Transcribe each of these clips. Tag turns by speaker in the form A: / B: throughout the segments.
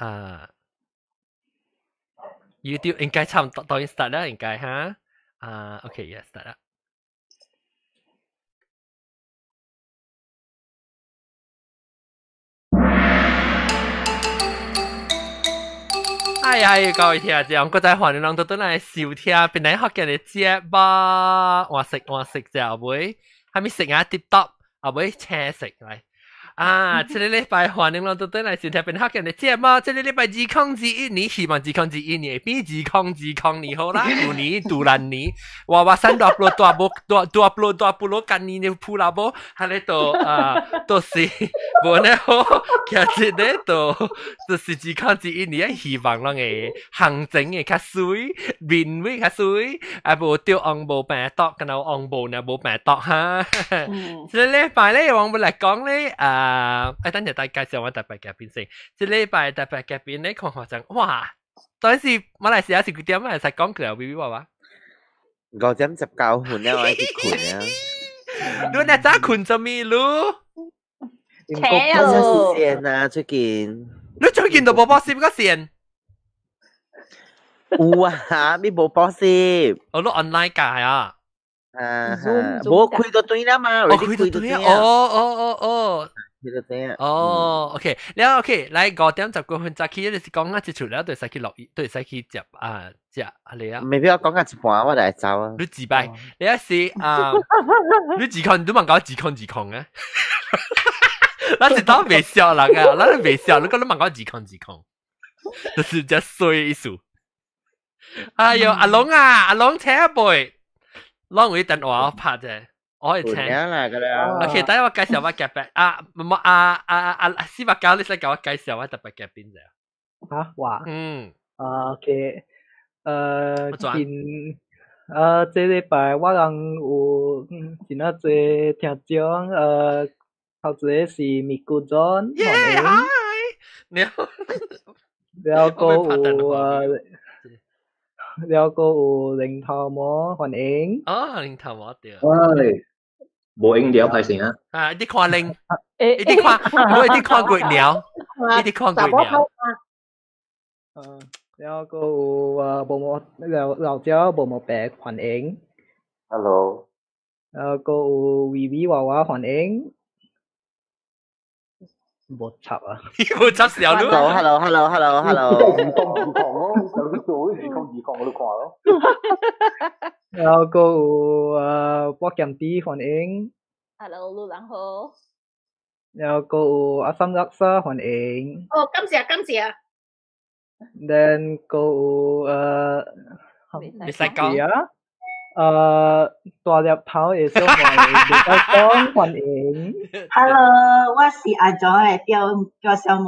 A: 啊，YouTube 應該差唔多，當然 start 啦，應該哈。啊，OK，yes，start 啦。哎呀，各位聽眾，閣再歡迎攏倒轉來收聽檳榔福建的節目，換色換色者後尾，啥物色啊？TikTok 後尾青色來。啊！這个禮拜歡迎攏倒轉來收聽檳榔福建的節目。這个禮拜2021年，希望2021年會比2020年好啦。舊年杜蘭年，娃娃山大布大布大大布大布羅今年的普拉布，哈咧都啊，都是無呢好，其實咧都就是2021年，希望攏會行情會較媠，面會較媠，啊無著紅無病毒，敢若紅無呢無病毒哈。這个禮拜咧，我們來講咧啊。啊！哎，等陣大介紹我特別嘉賓先。這禮拜特別嘉賓咧，看看陣，哇！當時馬來西亞是幾點啊？會使講佢啊，微微娃娃。
B: 5點19分了，我去睏啊。
A: 你若早睏做咩嚕？
B: 英國本身是線啊，最近。
A: 你最近都無補習個線？
B: 有啊，你無補習。
A: 我都 online 教啊。
B: 啊，無開到對啦嘛，
A: 哦，開到對啊，哦哦哦哦。哦，OK，了 OK，來5點19分早起，就是講啊，一出了就會使去落雨，就會使去食啊食啊你啊。
B: 未必我講到一半，我就會走啊。
A: 你自敗，你一是啊，你自控，你問我自控自控啊？咱是當袂笑人啊，咱袂笑，你講你問我自控自控，就是只衰意思。哎喲，阿龍啊，阿龍請一杯，攏有電話拍啫。我會聽。OK，等下我介紹我嘉賓啊，冇啊啊啊四百九，你使教我介紹我特別嘉賓者。
C: 嚇，話。
A: 嗯。
C: 啊，OK，近啊，這禮拜我人有真啊濟聽眾，頭一個是咪咕 John，
A: 耶，嗨，你好。
C: 了閣有啊。了閣有零頭毛歡迎。
A: 哦，零頭毛對。
D: 喂，無應了歹勢啊！
A: 啊，你看零，你看，我你看月鳥，你看月鳥。
C: 嗯，了閣有啊，無毛老老椒無毛白歡迎。
D: Hello。
C: 了閣有微微娃娃歡迎。無插啊！
A: 無插小路。
B: Hello，hello，hello，hello。
E: 2020咯，上次做2020我都看咯。
C: 然後閣有啊，博劍弟歡迎。
F: Hello，路人好。
C: 然後閣有阿三樂沙歡迎。
F: 哦，感謝感謝。
C: Then 閣有
A: 你使講
C: 啊？大粒頭的小妹，你講歡迎。
G: Hello，我是阿 John 的表表小妹。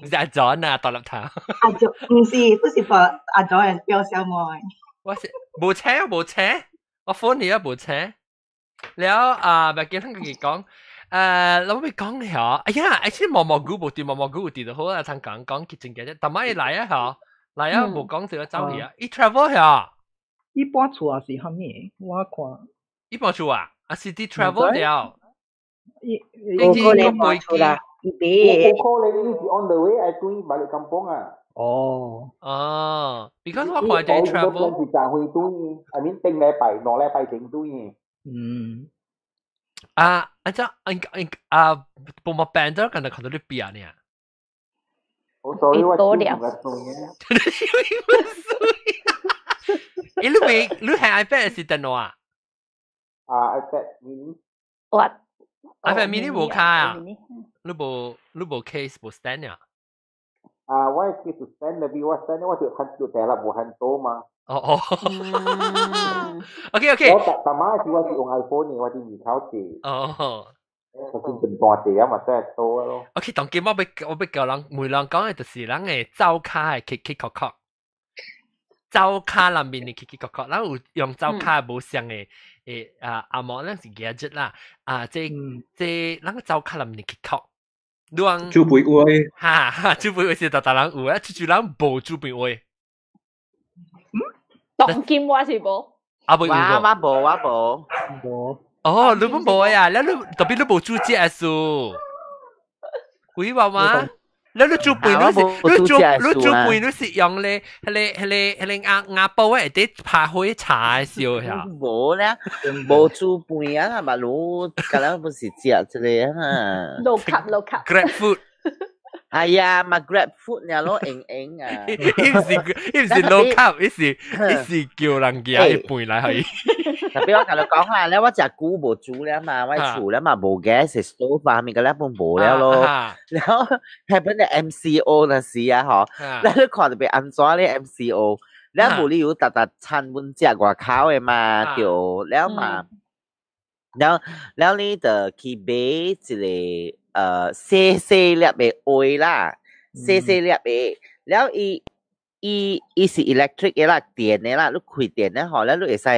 A: 唔是阿 John 啊，大粒頭。
G: 阿 John 唔是，不是阿 John 的表小妹。
A: 我是無車無車，我歡你啊無車。了啊，咪見佢講，我咪講了，哎呀，而且毛毛菇無對，毛毛菇有對就好啊，通講講結真嘅啫。但係來啊嗬，來啊無講就走去啊，伊 travel 嗬。
C: 伊搬厝也是啥物？我看。
A: 伊搬厝啊？啊是佇 travel 了。
C: 伊
G: 無可能搬厝啦，伊別。
E: 無可能，伊是 on the way，愛轉 balik kampung 啊。
C: 哦。
A: 哦，because 我看佇 travel。
E: 是昨昏轉，I mean 頂禮拜、兩禮拜前轉。
C: 嗯。
A: 啊，啊這啊，無毛病咗，敢若看到你變呢？
E: 我 sorry，我
F: 多了。
A: 欸，你未你係 iPad 是電腦啊？
E: 啊，iPad mini。
F: 我
A: iPad mini 無卡啊？你無 case 無 stand 啊？
E: 啊，我 case stand 那邊我 stand 我就看就得啦，無很多嘛。
A: 哦哦。OK OK。
E: 我逐晚是我是用 iPhone 的，我是二頭借。
A: 哦。
E: 我先真大隻啊嘛，真係多咯。
A: OK，當今我欲教人每人講的就是人的走跤的起起確確。走跤內面的起起確確，咱有用走跤無相的誒啊阿毛，咱是 gadget 啦，啊這這咱個走跤內面的起確，你講
D: 祖輩話，
A: 哈哈，祖輩話是逐逐人有啊，出人無祖輩話。
F: 當今我是無，
A: 啊無有無？
B: 我無我無
C: 無。
A: 哦，你本無呀？你特別你無煮這數，鬼話嗎？你煮飯你是你煮你煮飯你是用咧，彼個鴨鴨煲嘅，啲拍火茶嘅燒呀？
B: 無咧，無煮飯啊，嘛滷，敢若不是食這個啊。
F: Low carb low carb。
A: Grab food。
B: 哎呀，嘛 grab food 爾咯，用用啊。
A: 伊毋是 low carb，伊是叫人寄一飯來予伊。
B: 特別我共你講啦，咧我食久無煮了嘛，我厝咧嘛無 gas stove 啊，物個咧本無了咯。然後係本嘅 MCO 那時啊，嗬，你看著別按怎咧 MCO，你無理由逐逐餐阮食外口的嘛，對，了嘛，了了你就去買一個細細粒的煨啦，細細粒的，了伊是 electric 的啦，電的啦，你開電咧吼，了你會使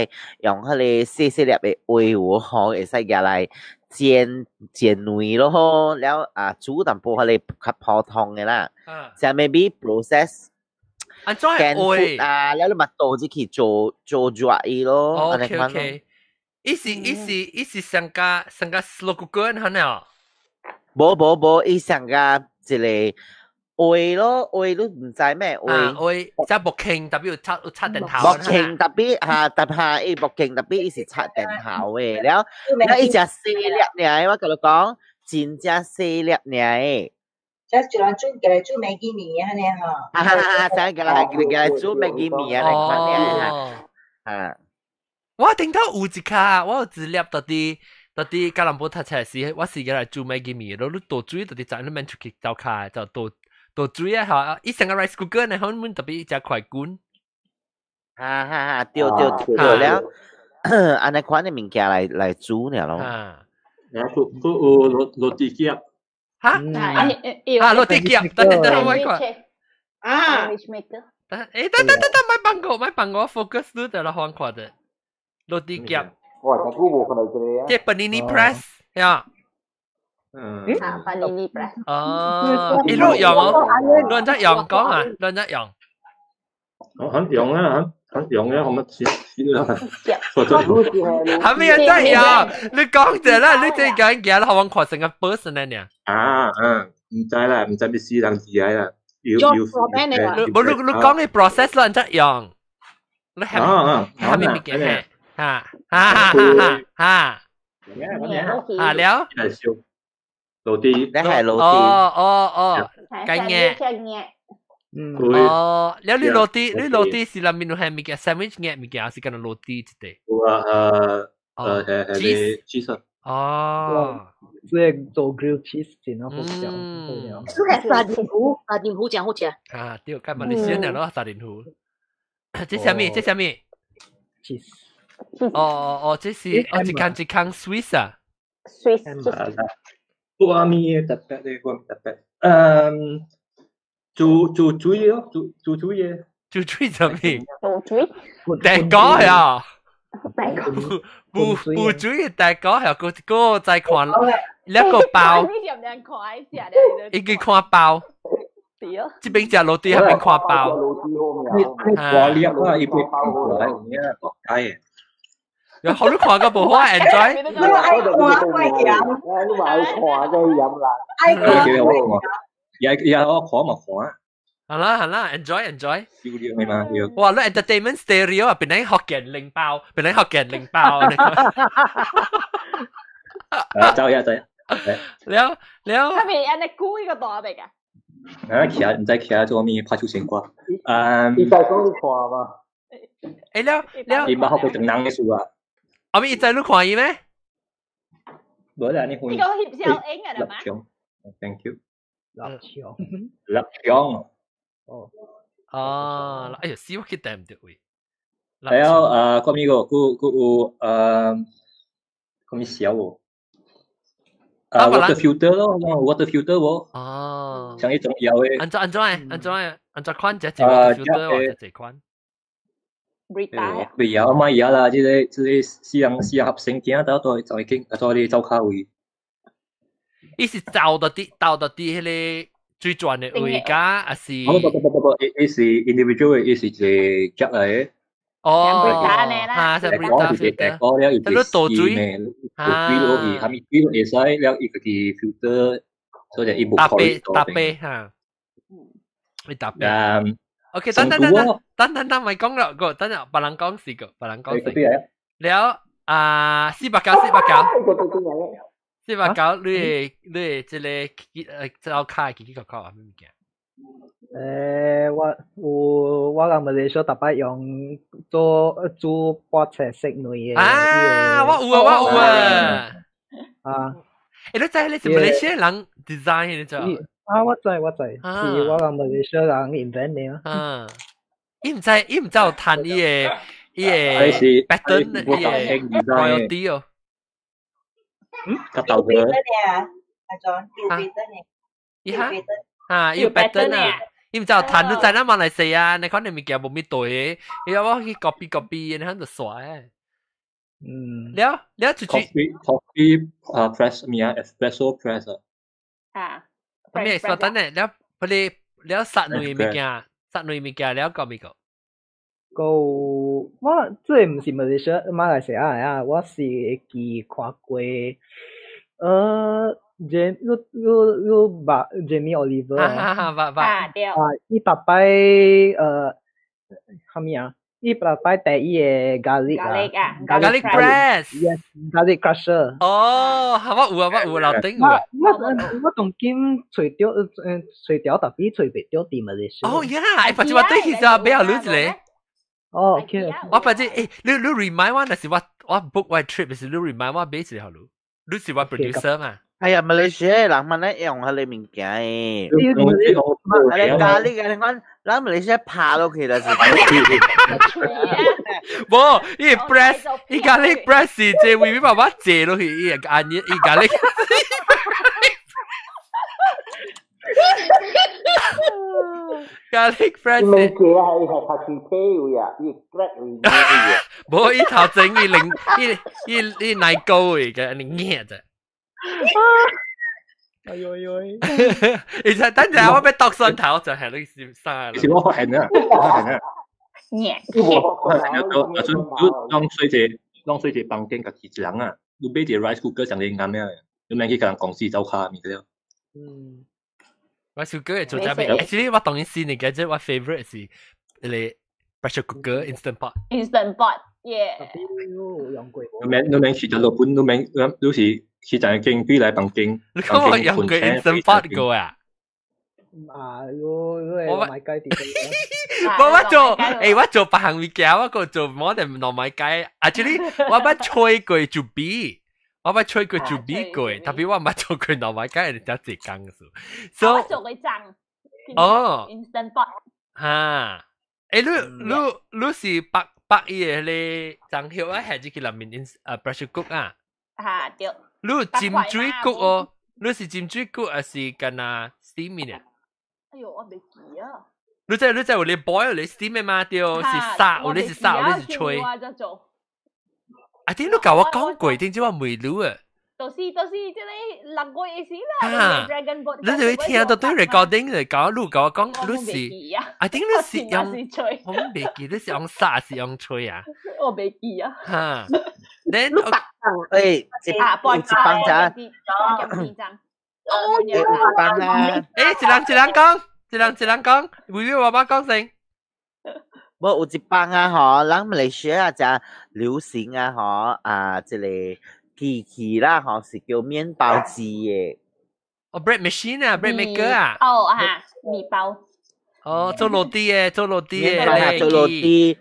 B: 用彼個細細粒的煨有吼，會使舉來煎煎卵咯吼，了啊煮淡薄彼個較普通的啦，就 maybe process
A: 按怎
B: canned food 啊，了你嘛倒入去做做熱伊咯。
A: OK OK，伊是上加 slow cooker 可能。
B: 無無無，伊上加一個煨咯，煨你毋知咩煨？
A: 煨即係木傾，特別有插電頭。
B: 木傾特別嚇，特下伊木傾特別伊是插電頭的，了了伊食細粒爾，我共你講，真正細粒爾的。
G: 即係人煮來煮 Maggi 麵按呢吼。
B: 哈哈哈！就係來煮 Maggi 麵啊，來款爾嚇。
A: 我頂頭有一卡，我有一粒到底到底吉隆坡讀冊時，我是來煮 Maggi 麵，然後你倒水，到底就你免出去走卡，就倒倒水啊！嚇，伊成個 rice cooker 呢，可能特別食快滾。
B: 哈哈哈！對對對了，按呢款的物件來煮爾咯。
A: 啊，
D: 閣有落地夾。
A: 哈？啊，落地夾，等等等，我看。
G: 啊。
A: 誒，等等等等，莫放我，莫放我 focus 你得啦，看看者。落地夾。
E: 哇，真久無看到這個啊。
A: 這 panini press 呀。
D: 嗯。
F: 啊，panini press。
A: 哦，一路用哦，亂則用講啊，亂則用。
D: 我很用啊，很用啊，我乜試試啦。
A: 係咪人真用？你講者啦，你這講嘢啦，我看成個 person 呢？
D: 啊，嗯，毋知啦，毋知欲死人字來啦。要要。
A: 無你講你 process 啦，則用。你係係咪物件？哈哈哈哈哈！啊了。
D: 落地，
B: 你係落地。
A: 哦哦哦，雞嘅。
C: 嗯。
A: 哦，了你落地，你落地是內面有係物件，sandwich 嘅物件，還是干焦落地一塊？
D: 有啊，係 cheese。
A: 哦。
C: 這個做 grilled cheese 真好食。
A: 嗯。
H: 這個沙丁魚，沙丁魚真好食。
A: 啊，對，該馬來西亞咯，沙丁魚。這啥物？這啥物
C: ？cheese。
A: 哦哦哦，這是哦，一間一間 Swiss 啊。
F: Swiss。
D: 我阿咪特別的，我特別。嗯，煮煮水咯，煮煮水嘅。
A: 煮水做咩？
F: 煮水。
A: 大哥呀！
F: 大哥。
A: 不不水大哥呀，個個在看兩個包。一個看包。這邊食落地，那邊看包。
D: 你大粒啊，伊袂放過來，有影大嘅。
A: 有好你看個無好 enjoy。
G: 你愛看愛飲，
E: 你嘛愛看個飲啦。
G: 愛看。
D: 也也我看嘛看。
A: 好啦好啦，enjoy enjoy。
D: 嘛
A: 哇，你 entertainment stereo 啊，變嚟福建零包，變嚟福建零包。
D: 啊，走呀走。
A: 了了。
F: 他咪按呢估一個大筆㗎。
D: 啊，徛毋知徛做咩拍手先歌。嗯。
E: 你在講你看嘛？
A: 欸了了。
D: 伊捌學過唐人的事啊。
A: 阿咪伊知你看伊咩？
D: 無啦，你看。
F: 呢個翕小影啊，嘛？
D: Thank you。
C: 立牆。
D: 立牆。
C: 哦。
A: 啊！哎呀，死我去訂毋著位。
D: 還有啊，個咪個，閣有啊，個咪小喎。啊，water filter 咯，water filter 喎。
A: 哦。
D: 像一種要的。
A: 按怎按怎按怎按怎款？這這 water filter 或者這款？
D: 袂曉嘛曉啦，這個四人合成鏡都都就會經，做你走卡位。
A: 伊是走到啲彼個水轉的位加，還是？
D: 不不不不不，伊是 individual 的，伊是一個夾來的。
A: 哦，哈，是 Brita filter。
D: 講了伊是倒水，倒水落去，蝦米水都會使，了伊家己 filter，所以伊無
A: 搭杯搭杯哈。你特別。OK，等等等等等等等，咪講啦，個等陣別人講事個，別人講事。了啊，489489489，你會這個走卡記記個扣啊咩物件？
C: 我有我人馬來西亞逐擺用做煮菠菜食卵的。
A: 啊，我有啊，我有啊。
C: 啊！
A: 欸，你知你是馬來西亞人 design 的啫？
C: 啊，我知我知，是我人馬來西亞人 invent 的啊。
A: 啊，伊毋知有趁伊個 pattern 伊個 royalty 哦。
D: 嗯，較豆嘅。
G: 阿 John，叫 pattern 的。
A: 伊哈？啊，伊有 pattern 啊。伊毋知有趁，你知咱馬來西亞，你看你物件無咪對的，伊話我去 copy copy，你看就煞的。
C: 嗯。
A: 了了就
D: coffee 啊 press 咩啊 espresso press 啊。
F: 啊。
A: 咩？稍等下，了佢哋了殺卵物件，殺卵物件了個咪個？
C: 個我這個毋是馬來西亞的啊，我是會記看過，你你你捌 Jamie Oliver
A: 啊？哈哈，捌捌。
F: 啊對。
C: 啊，伊逐擺啥物啊？伊逐擺帶伊個 garlic
F: 啊
A: ，garlic press。
C: Yes, garlic crusher。
A: 哦，係我有啊，我有樓頂有。
C: 我當今揣著揣著，tapi 揣袂著佇馬來西亞。
A: 哦呀，欸，不是我對其實比較你一個。
C: 哦，OK。
A: 我不知，欸，你 remind 我，若是我 book 我 trip 時，你 remind 我買一個好你，你是我 producer 嘛？
B: 哎呀，馬來西亞人嘛咧用彼个物件的，彼个咖喱啊，你看，咱馬來西亞拍落去就是。
A: 無，伊 press，伊 garlic press 是這位爸爸坐落去，伊按伊 garlic。garlic press
E: 未記啊，係係拍住車位啊，伊 crack 位咩嘢？
A: 無，伊頭前伊零，伊伊伊奶糕嚟嘅，你捏啫。
C: 哎呦呦！
A: 而且等陣我欲剁蒜頭，就係你啥？
D: 是我發現啊，我發現啊。
F: 我
D: 發現到，就算你弄細一個房間，家己一人啊，你買一個 rice cooker 上嚟啱咩？你免去共人公司走卡物個。
C: 嗯。
A: rice cooker 做啥物？Actually 我當然先嚟嘅，即我 favorite 是你 pressure cooker instant pot。
F: Instant pot，yeah。
C: 用過。
D: 你免去就落本，你免你是去一間對來房間。
A: 你講我用過 instant pot 過啊？
C: 啊，我我買雞碟。
A: 我做，欸，我做別項物件，我個做冇得糯米雞。Actually，我捌吹過煮米，我捌吹過煮米過，tapi 我毋捌做過糯米雞，係得一工數。
F: 所以我做過粽。
A: 哦。
F: Instant pot。
A: 哈，欸，你是白白伊個咧粽葉啊，還是去內面 in 啊 pressure cook 啊？
F: 哈，對。
A: 你有浸水焗哦？你是浸水焗還是干那 steam 呢？
F: 哎呦，我未記啊。
A: 你知有你 boil 你 steam 的嘛？對，是殺，有你是殺，有你是吹。啊，頂你共我講過，頂次我問你啊。
F: 就是這個6月時啦。Dragon Boat。
A: 你就會聽到對 recording 嚟講，你共我講，你是，啊，頂你是用，我未記，你是用殺還是用吹啊？
F: 我未記啊。
A: 哈，你
B: 欸，一有一幫者，有一幫啊。
A: 欸，一人一人講，一人一人講，微微爸爸講先。
B: 無有一幫啊，吼，咱馬來西亞誠流行啊，吼，啊，這個機器啦，吼，是叫麵包機的。
A: 哦，bread machine 啊，bread maker 啊。
F: 哦啊，麵包。
A: 哦，做 roti 的，做 roti 的。
B: 做 roti。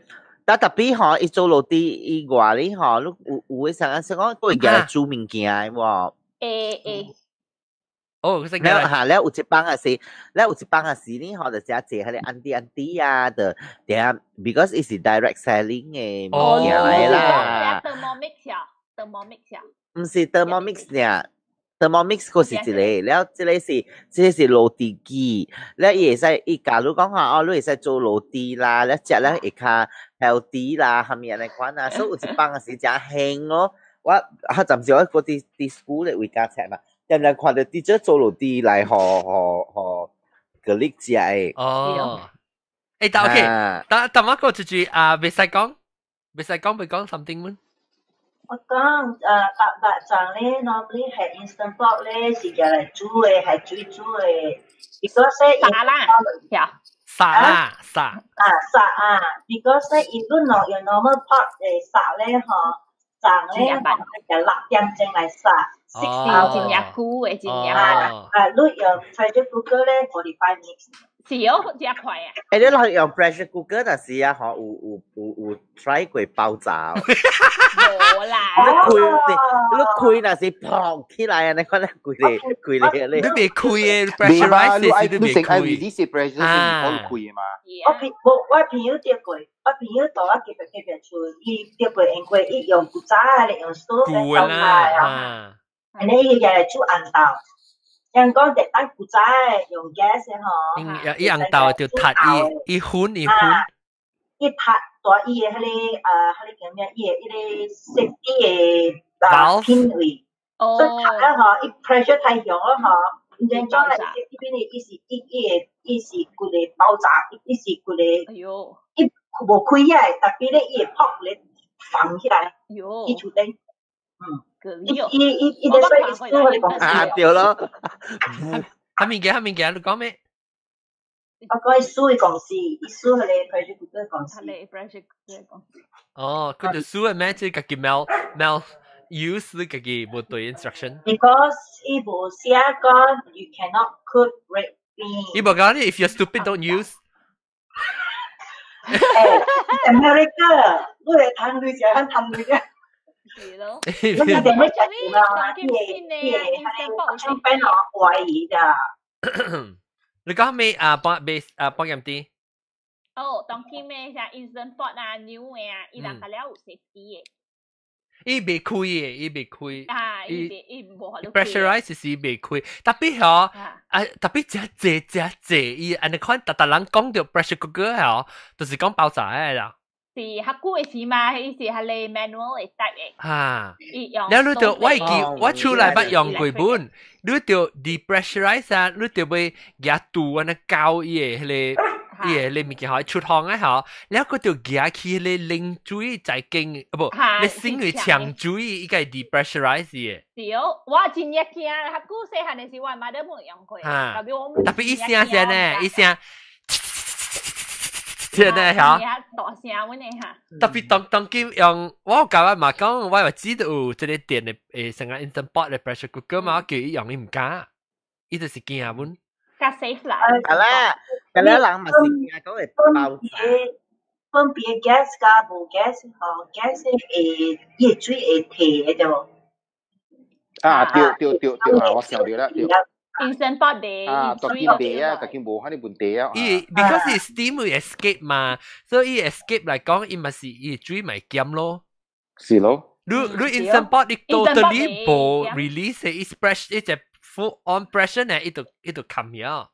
B: 但 tapi 吼，伊做 roti 以外咧吼，你有有的時陣講會用來煮物件的無？
F: 會會。
A: 哦，
B: 了哈，了有一幫也是，了有一幫也是呢，吼，就誠濟彼个 auntie auntie 啊，就定，because 伊是 direct selling 的物件來啦。
F: Thermomix 啊，Thermomix 啊。
B: 毋是 Thermomix 爾，Thermomix 閣是一個，了這個是 roti 機，了伊會使，伊假如講話哦，你會使做 roti 啦，了食了會較 healthy 啦，啥物按呢款啊，所以有一幫也是誠興咯。我啊，暫時我閣佇 school 咧位教冊嘛。定定看著 teacher 做 roti 來予予予 colleague 食的。
A: 哦，欸，但 OK，但但我個就是啊，袂使講，袂使講，袂講 something 們。
G: 我講白白粽咧，normally 係 instant pot 咧，是用來煮的，係水煮的。Because
F: 炸啦，
A: 殺啦殺。
G: 啊殺啊，because 咧，伊本來用 normal pot 嚟殺咧，嗬，鏨咧，就6點鐘來殺。
F: 哦，真正久的，真正。
G: 啊，你用 pressure cooker 咧，45 minutes。
F: 是哦，真快啊！
B: 欸，你若用 pressure cooker 若是啊，嗬，有 try 過爆炸？
F: 無啦。
B: 你開你開若是砰起來啊！你看咧，規個規個咧。
A: 你袂開的，pressurize 是你袂開。
E: release pressure 是唔可開的嘛？
G: 我朋友著過，我朋友到我隔壁隔壁厝，伊著過因過，伊用古早的，用 stove
A: 舊的啦。
G: 按呢伊日來煮紅豆，人講特等古早的用 gas 的
A: 吼，伊紅豆就踢伊伊粉伊粉，
G: 伊踢大伊的彼個彼個叫咩？伊的彼個 safety 的啊品位，所以踢了吼，伊 pressure 太強了吼，毋知怎來 safety 品的，伊是伊伊會伊是規個爆炸，伊是規個，
F: 哎喲，
G: 伊無開起來，特別咧伊會爆咧放起來，伊厝頂，嗯。伊伊伊伊咧說伊輸你講
B: 啊對咯，
A: 啥物件啥物件你講咩？
G: 我講伊輸的公司，伊輸彼個 pressure cooker 公司。
F: 彼個 pressure cooker 公司。
A: 哦，佢就輸的咩？即係家己 mal mal use 你家己無對 instruction。
G: Because 伊無寫講 you cannot cook red bean。
A: 伊無講你 if you're stupid don't use。
G: 欸，America，你會趁鐳食，咱趁鐳啫。
F: 是咯。
G: 你哋咩食啊？伊個伊個出邊我懷疑㗎。
A: 你講咩啊？幫俾啊幫入啲。
F: 哦，當今咩啥 instant pot 啊、new 的啊，伊人個了有 safety 的。
A: 伊袂開的，伊袂開。
F: 啊，伊袂伊無法度。
A: pressurize 是袂開，特別嗬，啊特別真濟真濟，伊按呢款逐逐人講著 pressure cooker 嗬，就是講爆炸的啦。
F: 是較久的時嘛，伊是彼個 manual 的 type 的。
A: 哈。
F: 伊用。
A: 了你就我會記，我厝內捌用過本，你就 depressurize 啊，你就欲舉肚按呢攪伊的彼個。伊個彼物件吼，出風啊吼，了佢就舉起彼個冷水在經，啊無，你先去搶水，伊個 depressurize 的。
F: 是哦，我真正驚，較久細漢的時，我媽都無用過。
A: 哈。
F: 特別我
A: 特別伊聲聲呢，伊聲，聲呢嚇。
F: 大聲阮的哈。
A: 特別當當今用，我舊日嘛講，我話知道有這個電的誒，成個 instant pot 的 pressure cooker 嘛，我叫伊用伊毋敢，伊就是驚阮。
F: 較 safe 啦。
B: 係啦，係啦，人嘛是驚講會爆炸。
G: 分別 gas 佮無 gas 吼，gas 會伊的水會退的對無？
E: 啊，對對對對啊，我想到啦，對。
F: Instant pot 的
E: 啊，當今地啊，當今無彼個問題啊。
A: 伊 because 伊 steam 會 escape 嘛，所以伊 escape 來講，伊嘛是伊水咪減咯。
E: 是咯。
A: 你你 instant pot 你 totally 無 release 伊 pressure 伊隻 full on pressure 呢，伊就伊就冚咗，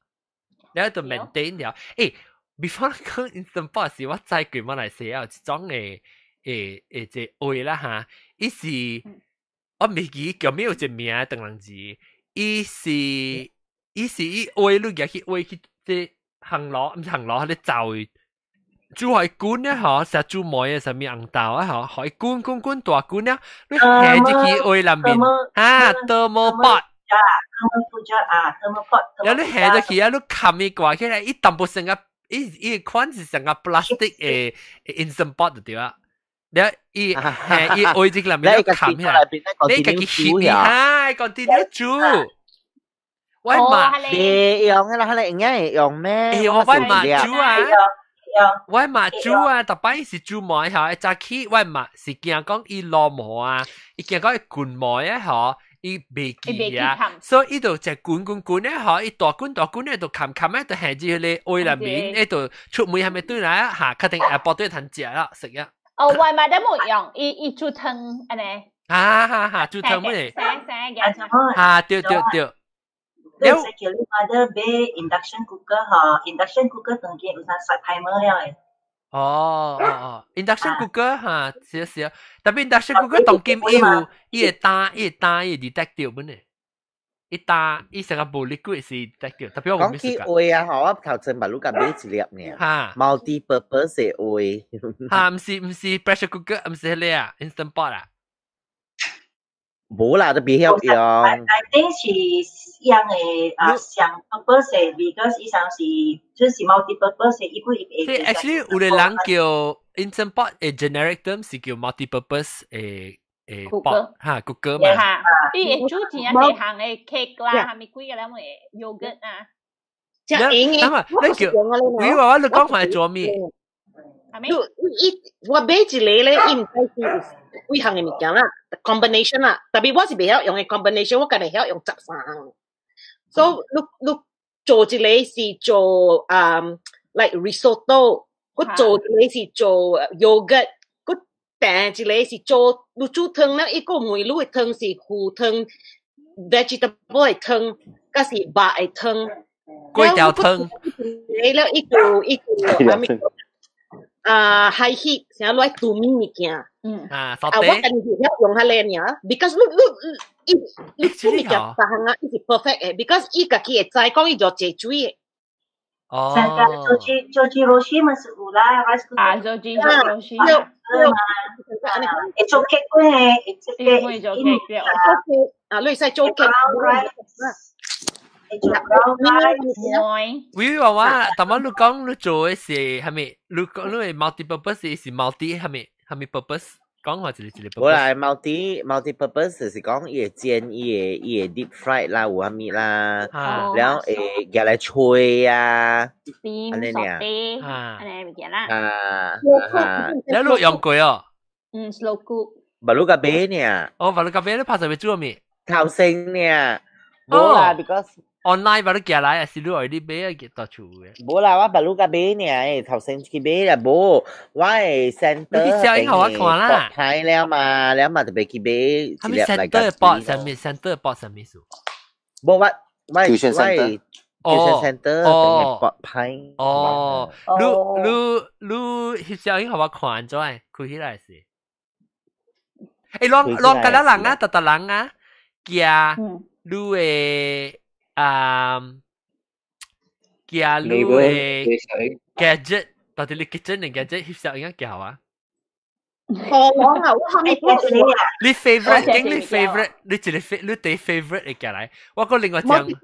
A: 你就 maintain 了。欸，before 講 instant pot 時，我知過馬來西亞有一種的誒誒這話啦哈，伊是我未記叫咩有一名唐人字，伊是伊是伊話你舉去話去這烘爐，毋是烘爐，彼灶煮予伊滾咧吼，成煮糜的啥物紅豆啊吼，予伊滾滾滾大滾了，你下入去鍋內面啊，thermo pot。
G: 啊，thermo pot。
A: 了你下入去啊，你冚伊掛起來，伊淡薄成個，伊伊款是成個 plastic 的 instant pot 就對啊。了伊下伊鍋這內面你冚起來，你家己翕伊哈，continue 煮。我嘛，
B: 你用嘅啦，你應該會用咩？
A: 欸，我嘛煮啊。我嘛煮啊，逐擺是煮糜吼，一早起我嘛是驚講伊落毛啊，伊驚講伊滾毛啊吼，伊袂記啊，所以伊就一滾滾滾咧吼，伊大滾大滾咧就冚冚咧，就下入彼個鍋內面，伊就出門還沒轉來啊，嚇，確定下晡對通食啦，食啊。
F: 哦，我嘛都無用，伊伊煮湯按呢。
A: 哈哈哈，煮湯咩？
F: 生生嘅。
A: 哈，對對對。
G: 你叫你 mother 買 induction cooker 吼，induction cooker 當今有啥 set timer 了的。
A: 哦哦哦，induction cooker 哈，是啊是啊，特別 induction cooker 當今伊有伊會打伊會打伊會 detect 到本呢，伊打伊成個無 liquid 是 detect 到，特別我
B: 講起鍋啊，吼，我頭先嘛，你共買一粒爾。
A: 哈
B: ，multi purpose 的鍋。
A: 哈，毋是毋是 pressure cooker，毋是彼個啊，instant pot 啊。
B: 無啦，都袂曉用。
G: I think 是樣的啊，上 purpose because 伊上是就是 multi purpose，伊不伊
A: 會。 Actually 有個人叫 Instant Pot 的 generic term 是叫 multi purpose 的 pot 哈，cooker 嘛。
F: 哈，伊會煮真濟項的 cake 啦，係咪幾個兩個 yogurt 啊？
H: 真用
A: 的，你叫，你話我你講係做咩？
H: 你伊我買一個咧，伊毋知是有幾項的物件啦，combination 啦，特別我是袂曉用的 combination，我家己曉用13項。所以你你做一個是做like risotto，我做一個是做 yogurt，我訂一個是做你煮湯咧，一個問你的湯是魚湯、vegetable 的湯，抑是肉的湯。
A: 粿條湯。
H: 你了一個一個啥物？啊，high heat，成日來煮麵物件。
A: 啊，
H: 啊，我家己是曉用彼个爾，because 你你伊你煮物件逐項啊，伊是 perfect 的，because 伊家己會知講伊就濟水的。
A: 哦。
G: Zojirushi 嘛是有啦，rice cooker。
F: 啊，Zojirushi。
G: 對嘛，會做 cake 嘅，會做 cake。
F: 做 cake
H: 啊，你會使做 cake。
G: 會做 brown rice。
A: 喂，話話，頭先你講你做的是係咪？你講你係 multi purpose 是 multi 係咪？係咪 purpose？講話一個一個 purpose。
B: 無啦，multi purpose 就是講伊會煎，伊會 deep fried 啦，有啥物啦，然後會夾來吹啊，
F: 按呢爾，按呢物件啦。
B: 啊，
A: 你有用過哦？
F: 嗯，slow cook。
B: 捌你甲買呢？
A: 哦，捌你甲買，你拍上面煮咩？
B: 頭先呢？無啦，because
A: online 捌你寄來，還是你愛你買啊？寄到厝的？
B: 無啦，我捌你甲買呢，頭先去買啦，無，我的 center
A: 你去小英予我看啦。
B: 歹了嘛，了嘛特別去買一
A: 粒來甲。center 博啥物？center 博啥物事？
B: 無我我我 center 博歹。
A: 哦，你你你翕小英予我看怎？開起來是？欸，攏攏敢若人啊，逐逐人啊，寄你的啊，寄你的 gadget，到底你 kitchen 的 gadget 翕相應該寄啊？
H: 哦，我啊，我後面
A: 你 favorite，經你 favorite，你一個你第 favorite 會寄來，我閣另外一項，你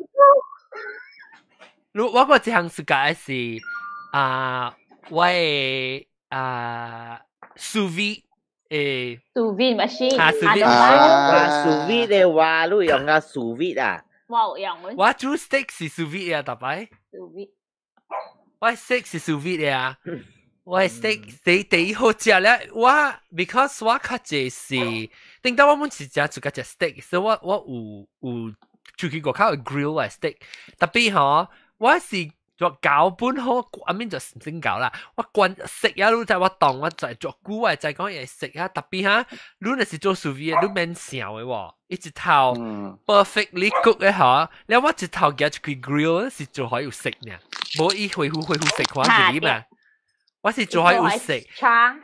A: 我閣一項是解是啊，我的啊 sous vide 誒
F: ，sous vide machine，
A: 啊，sous vide，
B: 啊，sous vide 的話，你用啊 sous vide 啊？
F: 我有用。
A: 我煮 steak 是 sous vide 啊，逐擺。
F: sous vide。
A: 我 steak 是 sous vide 啊。我 steak 第第一好食咧，我 because 我較濟是，頂到我們是食自家食 steak，所以我我有有出去外口 grill 我 steak，特別吼，我是做搞本好，I mean 就唔先搞啦。我慣食啊，你知我當我就做久，我就講會食啊。特別哈，你若是做 sous vide，你免想的喎，一直頭 perfectly cook 的吼，了我一頭夾出去 grill 是做可有食呢，無伊恢復恢復食看住你嘛。我是做可有食，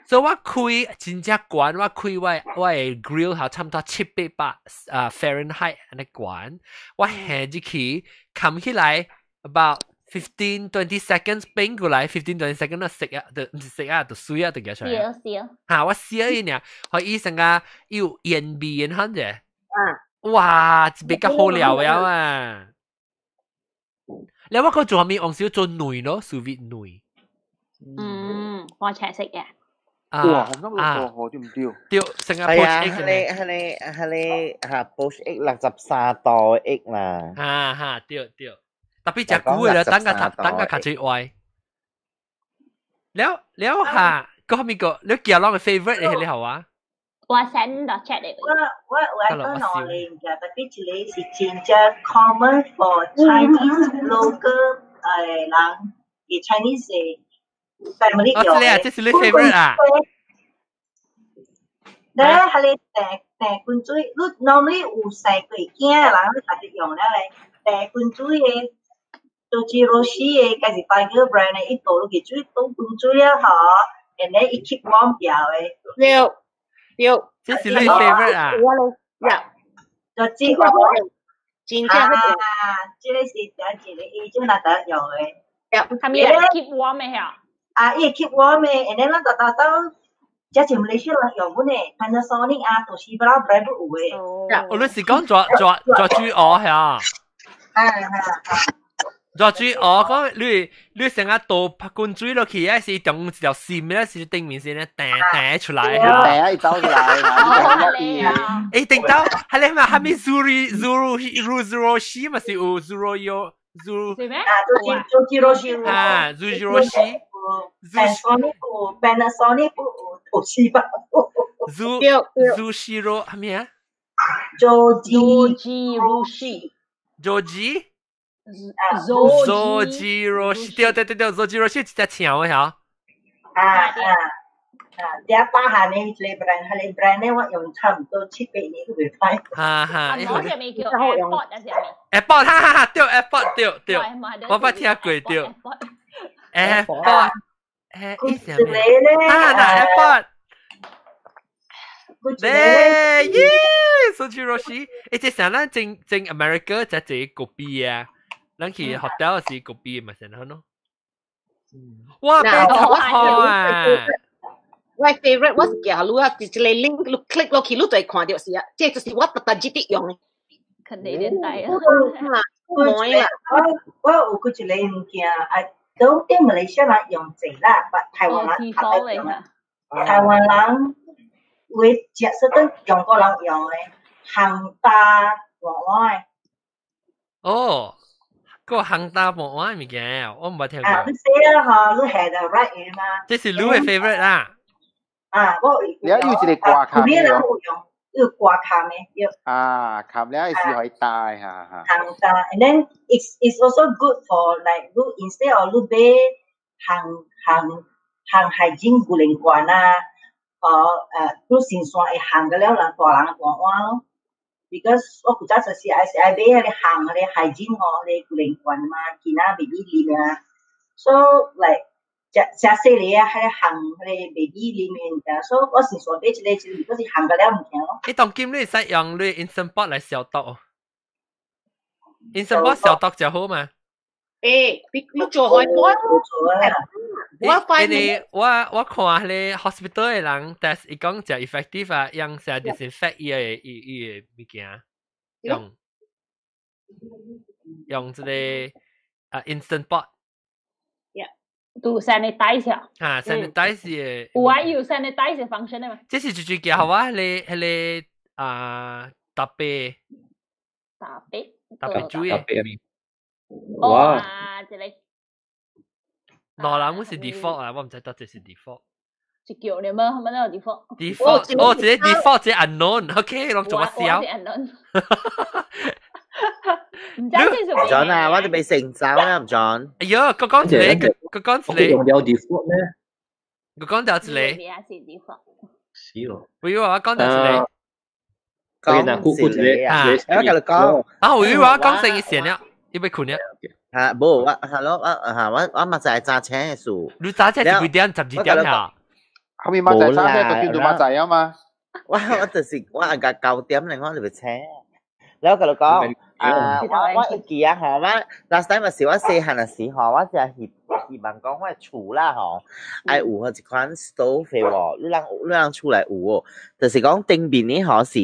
A: 所以我開真正懸，我開我我的 grill 頭差不多700啊 Fahrenheit 按呢懸，我下入去冚起來 about 15-20 seconds 變過來 15-20 seconds 就食啊，就毋是食啊，就水啊，就夾出來。
F: 燒燒。
A: 嚇！我燒伊爾，予伊成個有煙味的反正。
H: 啊！
A: 哇！比較好料了啊！你我講做啥物？往時做卵咯，sous vide 卵。
F: 嗯，我青色嘅。
E: 哇，紅心個好對唔對？
A: 對，成個
B: 係啊，係你係你係你嚇 poach egg 63度 egg 啦。
A: 哈哈，對對。特別食久嘅啦，等個等個較濟歪。了了下，個後面個你寄攏個 favorite 係你好啊？
F: 我 send 到 chat 嚟。
G: 我我有愛講兩個物件，特別一個是真正 common for Chinese local 人，嘅 Chinese family
A: 用嘅。哦，這是你 favorite 啊？
G: 咧，係你訂訂滾水，你 normally 有生過囝的人，你家己用了咧，訂滾水的。Zojirushi 的，該是 Tiger brand 的，伊倒落去水倒滾水了吼，然後伊 keep warm 掉的。
H: 對對，
A: 這是你 favorite 啊？
H: 呀，
G: 就這個
H: 真正
G: 啊，這個是第一個，伊種若得用的。
F: 係咪 keep warm 的嚇？
G: 啊，伊 keep warm 的，然後咱就到到這是馬來西亞人用嘅呢，Panasonic 啊，都是不啦 brand 有嘅。
A: 哦，你是講做做做煮鵝係啊？
G: 啊啊！
A: 做煮鵝講你成日倒拍罐水落去，還是用一條線咧，是頂面先咧，彈彈出來
E: 啊！彈一走出來，
A: 誒，頂到係你咪係咪 zero zero zero zero 西嘛是有 zero 有 zero
F: 是咩？
G: 啊，做做 zero zero
A: 啊，zero 西。
G: Panasonic 有 Panasonic 有東西吧
A: ？Zu Zu Shiro 係咩啊
G: ？Zoji
A: Zoji
F: Zoji
A: Zoji 對對對對，Zoji 一隻長嘅嚇。
G: 啊啊啊！啲大漢呢，一個 brand，佢個 brand 咧，我用差唔多七八年都未歹。
A: 哈哈，
F: 我係咪叫 AirPod 啊？是咪
A: ？AirPod 哈哈哈，對 AirPod 對對，我捌聽過對。AirPod。誒，意思係咩？啊，那 AirPod。咧耶，蘇吉羅西，誒，這上咱正正 America 就這個幣啊，咱去 hotel 是個幣嘛，先好咯。哇，80塊啊！
H: 我 favorite 我是寄你啊，一個 link 你 click 落去，你就會看到是啊，這就是我特特日伫用的。
F: 肯定點帶啊！
G: 我有幾一個物件啊，都佇馬來西亞人用濟啦，但台灣人較愛用。台灣人有食說等中國人用的烘焦碗碗。
A: 哦，個烘焦碗碗物件，我毋捌聽過。
G: 啊，你寫啦吼，你係就 right 嘅嘛。
A: 這是你的 favorite 啦。
G: 啊，我
E: 你有一個掛卡
G: 咩？有用，有掛卡咩？有。
E: 啊，卡了是可以帶哈哈。
G: 烘焦，and then it's also good for like 你 instead of 你買烘烘烘海鮮牛奶罐啊，哦你先線會烘個了人大人大碗咯。because 我古早就是愛是愛買彼個烘彼個海鮮吼，彼個牛奶罐嘛，囡仔 baby 啉啊，so like 食食細個啊，彼個烘彼個 baby 啉的物件，所以我先線買一個，一個，就是烘個了物件咯。
A: 你當今你會使用你 Instant Pot 來消毒哦？Instant Pot 消毒就好嘛？
H: 誒，你做開波？我發
A: 現我看彼個 hospital 的人，但是伊講誠 effective 啊，用啥 disinfect 伊個伊伊個物件，用這個啊 Instant Pot。
F: 都 sanitize
A: 啊，sanitize 嘅。
F: 有啊，有 sanitize function 的嘛？
A: 這是最最叫好啊，彼個啊特別。
F: 特別。
A: 特別注意。
D: 特別啊！
F: 哇！啊，這個。
A: 兩人是 default 啊，我毋知道這是 default。
F: 是叫你們，乜都 default。
A: default 哦，這個 default 這 unknown，OK，攏做乜笑？
F: 唔知這是
B: John 啊，我都未成走啦，John。
A: 哎呦，我講一個，我講一個。
D: 用了 default 咩？
A: 我講掉一個。
D: 是哦。
A: 不要我講掉一個。
B: 講一個啊！我共你講。
A: 啊，我以為我講成一線了，要欲睏了。
B: 嚇，無我係咯，我嚇我我嘛就係揸車的事。
A: 你揸車是幾點？12點呀？
E: 後面嘛就揸車，就叫做馬仔啊嘛。
B: 我就是我按個9點嚟，我就欲車。แล้ว我共你講，啊，我會記啊，吼，我 last time 是我細漢的時候，我就希望講我厝啦，吼，愛有一款 stove 的喎，你人厝內有喎，就是講頂面的吼是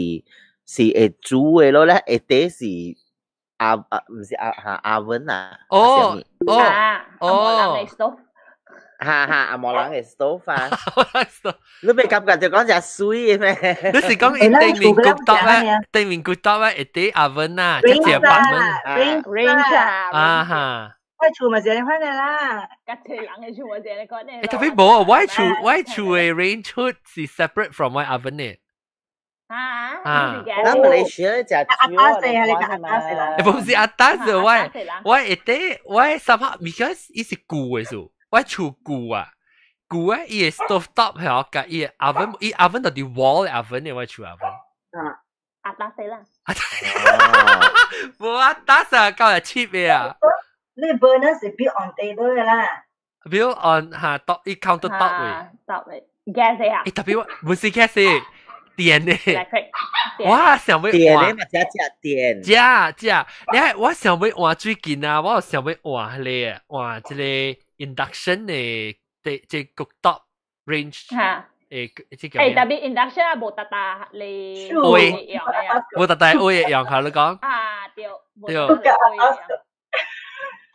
B: 會煮的咯咧，下底是阿啊，毋是阿哈 oven 啊，
A: 哦哦哦，
B: 哈哈，紅毛人的 stove 啊，你袂感覺就講誠媠的咩？
A: 你是講伊頂面 cooktop 咧，頂面 cooktop 咧，下底 oven 啊，這隻八門
G: range
A: 啊，啊哈。
G: 我厝嘛是按呢款的啦，
F: 較濟人的厝嘛是按呢款的。
A: 欸，特別無啊，我厝的 range hood 是 separate from 我 oven 的。
F: 啊
A: 啊！
B: 咱馬來西亞食
G: 阿達西啊，你講阿達西啦。
A: 欸，不是阿達西，我下底我三下，because 伊是舊的數，我厝舊啊，舊啊，伊的 stove top 係共伊的 oven，伊 oven 就佇 wall 的 oven 的，我厝 oven。
F: 啊，阿達西啦。
A: 無阿達西夠係 cheap 的啊。
G: 你 burner 是 built on table 的啦。
A: built on 嚇 top 伊 counter top 位。
F: top 位 gas 啊。
A: 欸，特別我唔是 gas 電的。我想欲
B: 電的嘛，食食電。
A: 食食，你睇我想欲換最近啊，我想欲換彼個換這個 induction 的這 cooktop range。
F: 嚇。
A: 誒，這個
F: 誒，特別 induction 啊，無特大你
A: 會
F: 用嘅。
A: 無特大會用下你講。
F: 啊，對。
A: 對。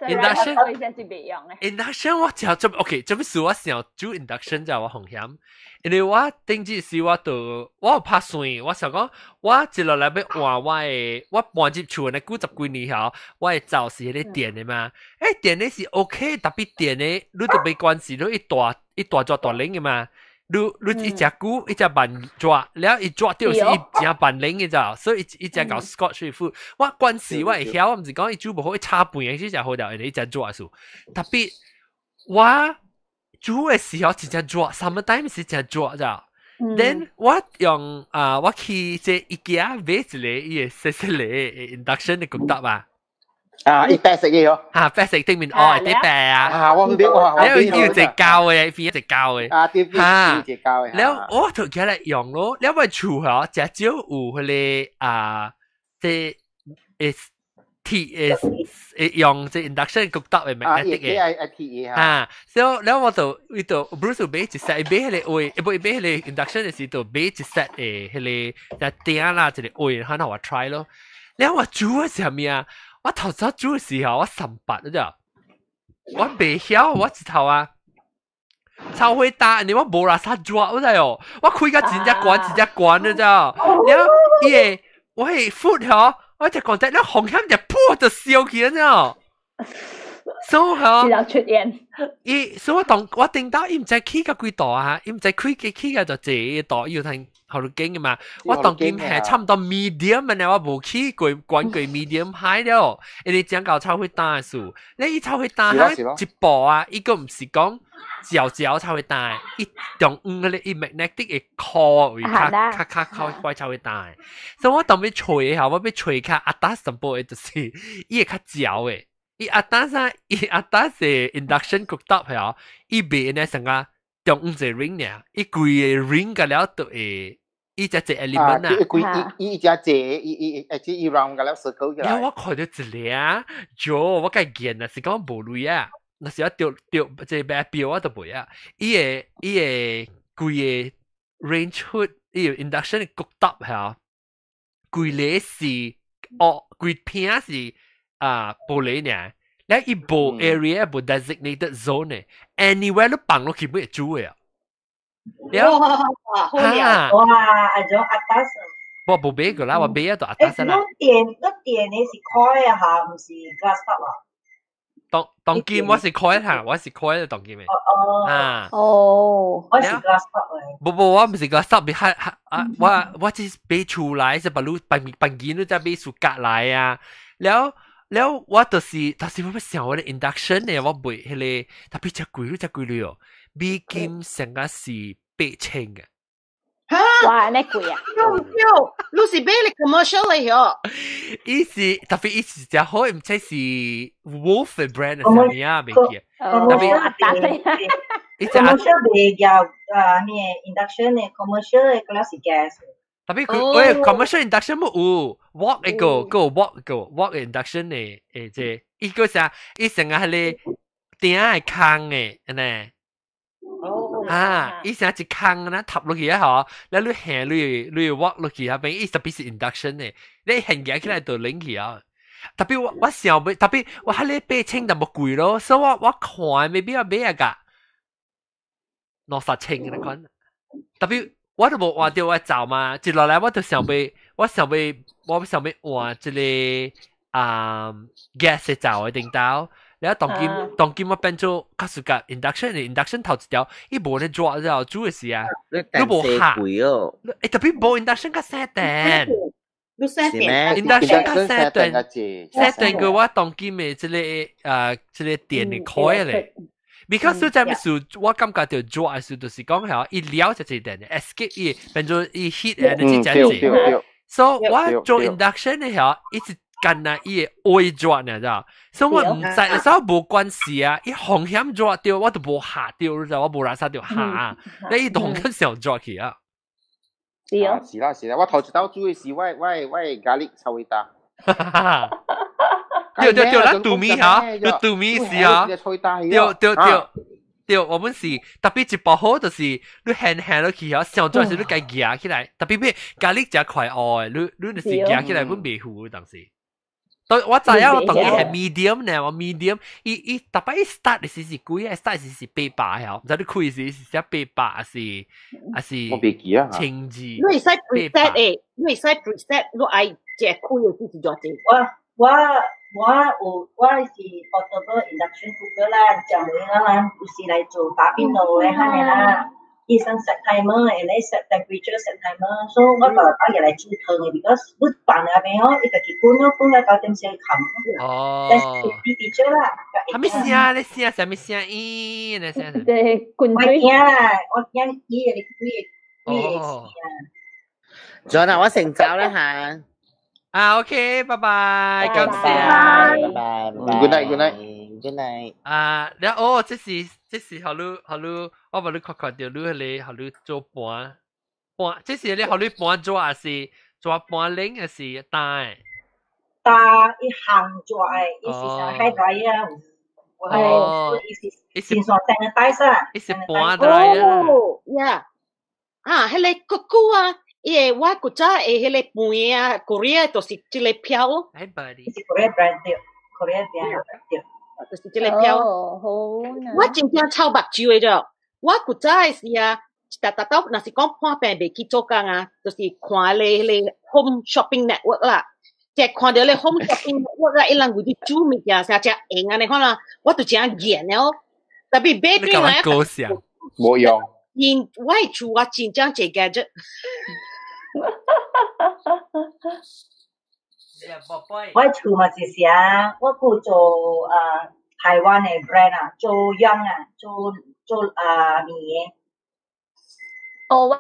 F: induction 會是袂用嘅。
A: induction 我就做 OK，做咩事我想煮 induction 就我風險，因為我頂日時我就我有拍算，我想講我一落來欲換我的，我搬入厝呢久十幾年後，我的灶是彼个電的嘛，電的是 OK，特別電的，你就袂關係，你一大一大抓大冷的嘛。你一隻久一隻慢抓，了伊抓著是伊誠慢冷的咋，所以伊誠𠢕 scorch food。我關係我會曉，我毋是講伊煮無好，伊炒飯的時誠好料，因為伊誠熱數。特別我煮的時候真正熱，summer time 是誠熱咋。Then 我用啊，我去這 IKEA 買一个伊个細細个 induction 的 cooktop 啊。
E: 啊，伊白色嘅喲。
A: 嚇，白色頂面哦，啲白啊。
E: 啊，我唔知我。
A: 了有一個膠的，邊一個膠的。
E: 啊，對，邊一個膠的。
A: 了我就起來用咯，了我厝嗬，誠少有彼个啊，這會鐵會用這 induction cooktop 的 magnetic 的。
E: 啊，愛鐵的。
A: 啊，所以了我就伊就 Bruce 買一 set，買彼个位，不，買彼个 induction 的時就買一 set 的彼个，就鼎啦，一个位，可能我 try 咯。了我煮的是啥物啊？我頭早煮的時候，我三八了咋？我袂曉，我一頭啊，超會打，你我無啦啥抓，我知哦。我開甲真正懸，真正懸了咋？了伊個我的 food 嗬，我就講得，了風險就噗就燒起了，所以嗬，
F: 然後出現。
A: 伊所以我當我頂到伊毋知起甲幾度啊，伊毋知開機起甲就這度，伊有聽好多經嘅嘛。我當今係差唔多 medium 嘅，我無起過關過 medium high 了，因為講到超會打的數，你伊超會打一步啊，伊個毋是講嚼嚼超會打，伊中央嗰個伊 magnetic 的 core 位較較較較快超會打。所以我當欲揣下，我欲揣較壓打淡薄的，就是伊會較嚼的。伊壓打啥？伊壓打是 induction cooktop 係哦，伊袂呢成個中央一個 ring 爾，伊規個 ring 個了就會，伊只一 element 啊。
E: 伊規伊伊只一伊伊誒，伊 round 個了 circle
A: 起來。我看著一個，就我該見啊，是講無鐳啊，若是我著著這個表我都袂啊。伊个伊个規個 range hood，伊個 induction cooktop 係啊，規個是哦，規片是啊玻璃爾。你伊無 area 無 designated zone 呢，anywhere 你放落去會煮的啊。
H: 哇，
G: 哇，啊種 atas。
A: 我無買過啦，我買咗就 atas 啦。
G: 你電的是 coil 啊，嚇，毋是 glass top 啊？
A: 當當今我是 coil 嚇，我是 coil 當今的。
G: 哦哦。
A: 啊。
F: 哦。
G: 我是 glass top 的。
A: 無無，我毋是 glass top，係啊，我只是買厝來，是把路房房間你再買厝隔來啊，了。了我就是，但是我欲想我的 induction 呢，我買彼个特別誠貴，誠貴了哦，美金成個是8000嘅。
H: 哈！
F: 哇，那貴啊！
H: 對，你是買咧 commercial 嚟喲。
A: 伊是特別伊是誠好，毋知是 Wolf brand 啥物啊，袂記。
G: 特別
A: 伊
G: commercial 袂叫啊咩 induction 的 commercial 的嗰是 gas。
A: 特別佢喂 commercial induction 冇有 wok 一個個 wok 個 wok induction 的這，伊個啥？伊成個彼个鼎的空的，按呢。啊！伊成一空呢，插落去啊嗬，了你下你 wok 落去啊邊，伊特別是 induction 的，你現行起來就冷去啊。特別我想欲，特別我彼个8000淡薄貴咯，所以我看 maybe 我買啊個兩三千嘅款。特別我都無換著我灶嘛，接落來我就想欲，我想欲換這个啊 gas 的灶的頂頭。了當今我變做較暑個 induction，induction 頭一條，伊無咧熱了，煮的時啊，
B: 你
A: 無下，
B: 貴哦。
A: 特別無 induction 較省電。
H: 你省電
A: ，induction 較省電，省電過我當今的這个啊這个電的開咧。because 你知咩事？我感覺著熱的時就是講係伊了就一電，escape 伊變做伊 heat energy 真濟。所以我做 induction 的時一直干那伊會愛熱呢，知道？所以我毋知，所以無關係啊。伊風險熱著，我都無下著，你知我無垃圾著下，你伊風險上熱去啊。
F: 是啊，
E: 是啦是啦，我頭一道煮的是我咖喱炒味打。
A: 對對對，咱杜米哈，你杜米是啊，對對對。對，我本是特別一包好，就是你輕輕落去哦，上咗時你該夾起來，特別咩咖喱食快餓，你就是夾起來本袂糊當時。對，我知影我當然係 medium 呢，我 medium，伊伊特別伊 start 時是幾啊？start 時是800曉，毋知你開時是寫800還是
E: 我袂記啊。
A: 千二？
H: 你會使 preset 誒，你會使 preset，你愛食開嘅時是偌濟？
G: 我是 portable induction cooker 啦，就每個人有時來做打邊爐嘅，係咪啦？醫生 set timer，然後 set temperature set timer，所以我就打入來煮湯嘅，because 你放那邊哦，伊家己滾咯，滾到9點先冚。
A: 哦。
G: 但是啲 feature 啦。
A: 係咪聲？你聲啥物聲？咦，你聲？
F: 對，滾
G: 水。我驚啦，我驚伊個幾個幾個聲。
B: John 啊，我成走啦嚇。
A: 啊，OK，拜拜，感謝，
B: 拜拜
E: ，Good night，Good night，
B: Good night。
A: 啊，了哦，這是予你予你，我予你看看著你彼個予你做盤盤，這是你予你盤紙還是做盤冷還是焦的？
G: 焦伊烘紙的，伊是啥 hair dryer
A: 哦，
G: 伊是線 sanitize 啊，
A: 伊是盤 dryer。
H: 哦，呀，啊，彼個久久啊。伊個我古早會彼個盤啊，Korea 就是這個票。
A: Hey buddy，
G: 是 Korea brand 對，Korea brand 對，
H: 就是這個票。
F: 好，
H: 我真正臭目睭的著，我古早的時啊，逐逐到若是講破病袂去做工啊，就是看咧彼個 home shopping network 啦，即係看著咧 home shopping network 啦，伊人有佇煮物件，啥食閒按呢款啦，我就真厭了。特別買轉來，
E: 無用。
H: 因我的厝我真正濟 gadget。
G: 我厝嘛是啥，我閣做台灣的 brand 啊，做樣啊，做做啊麵的。
F: 哦，我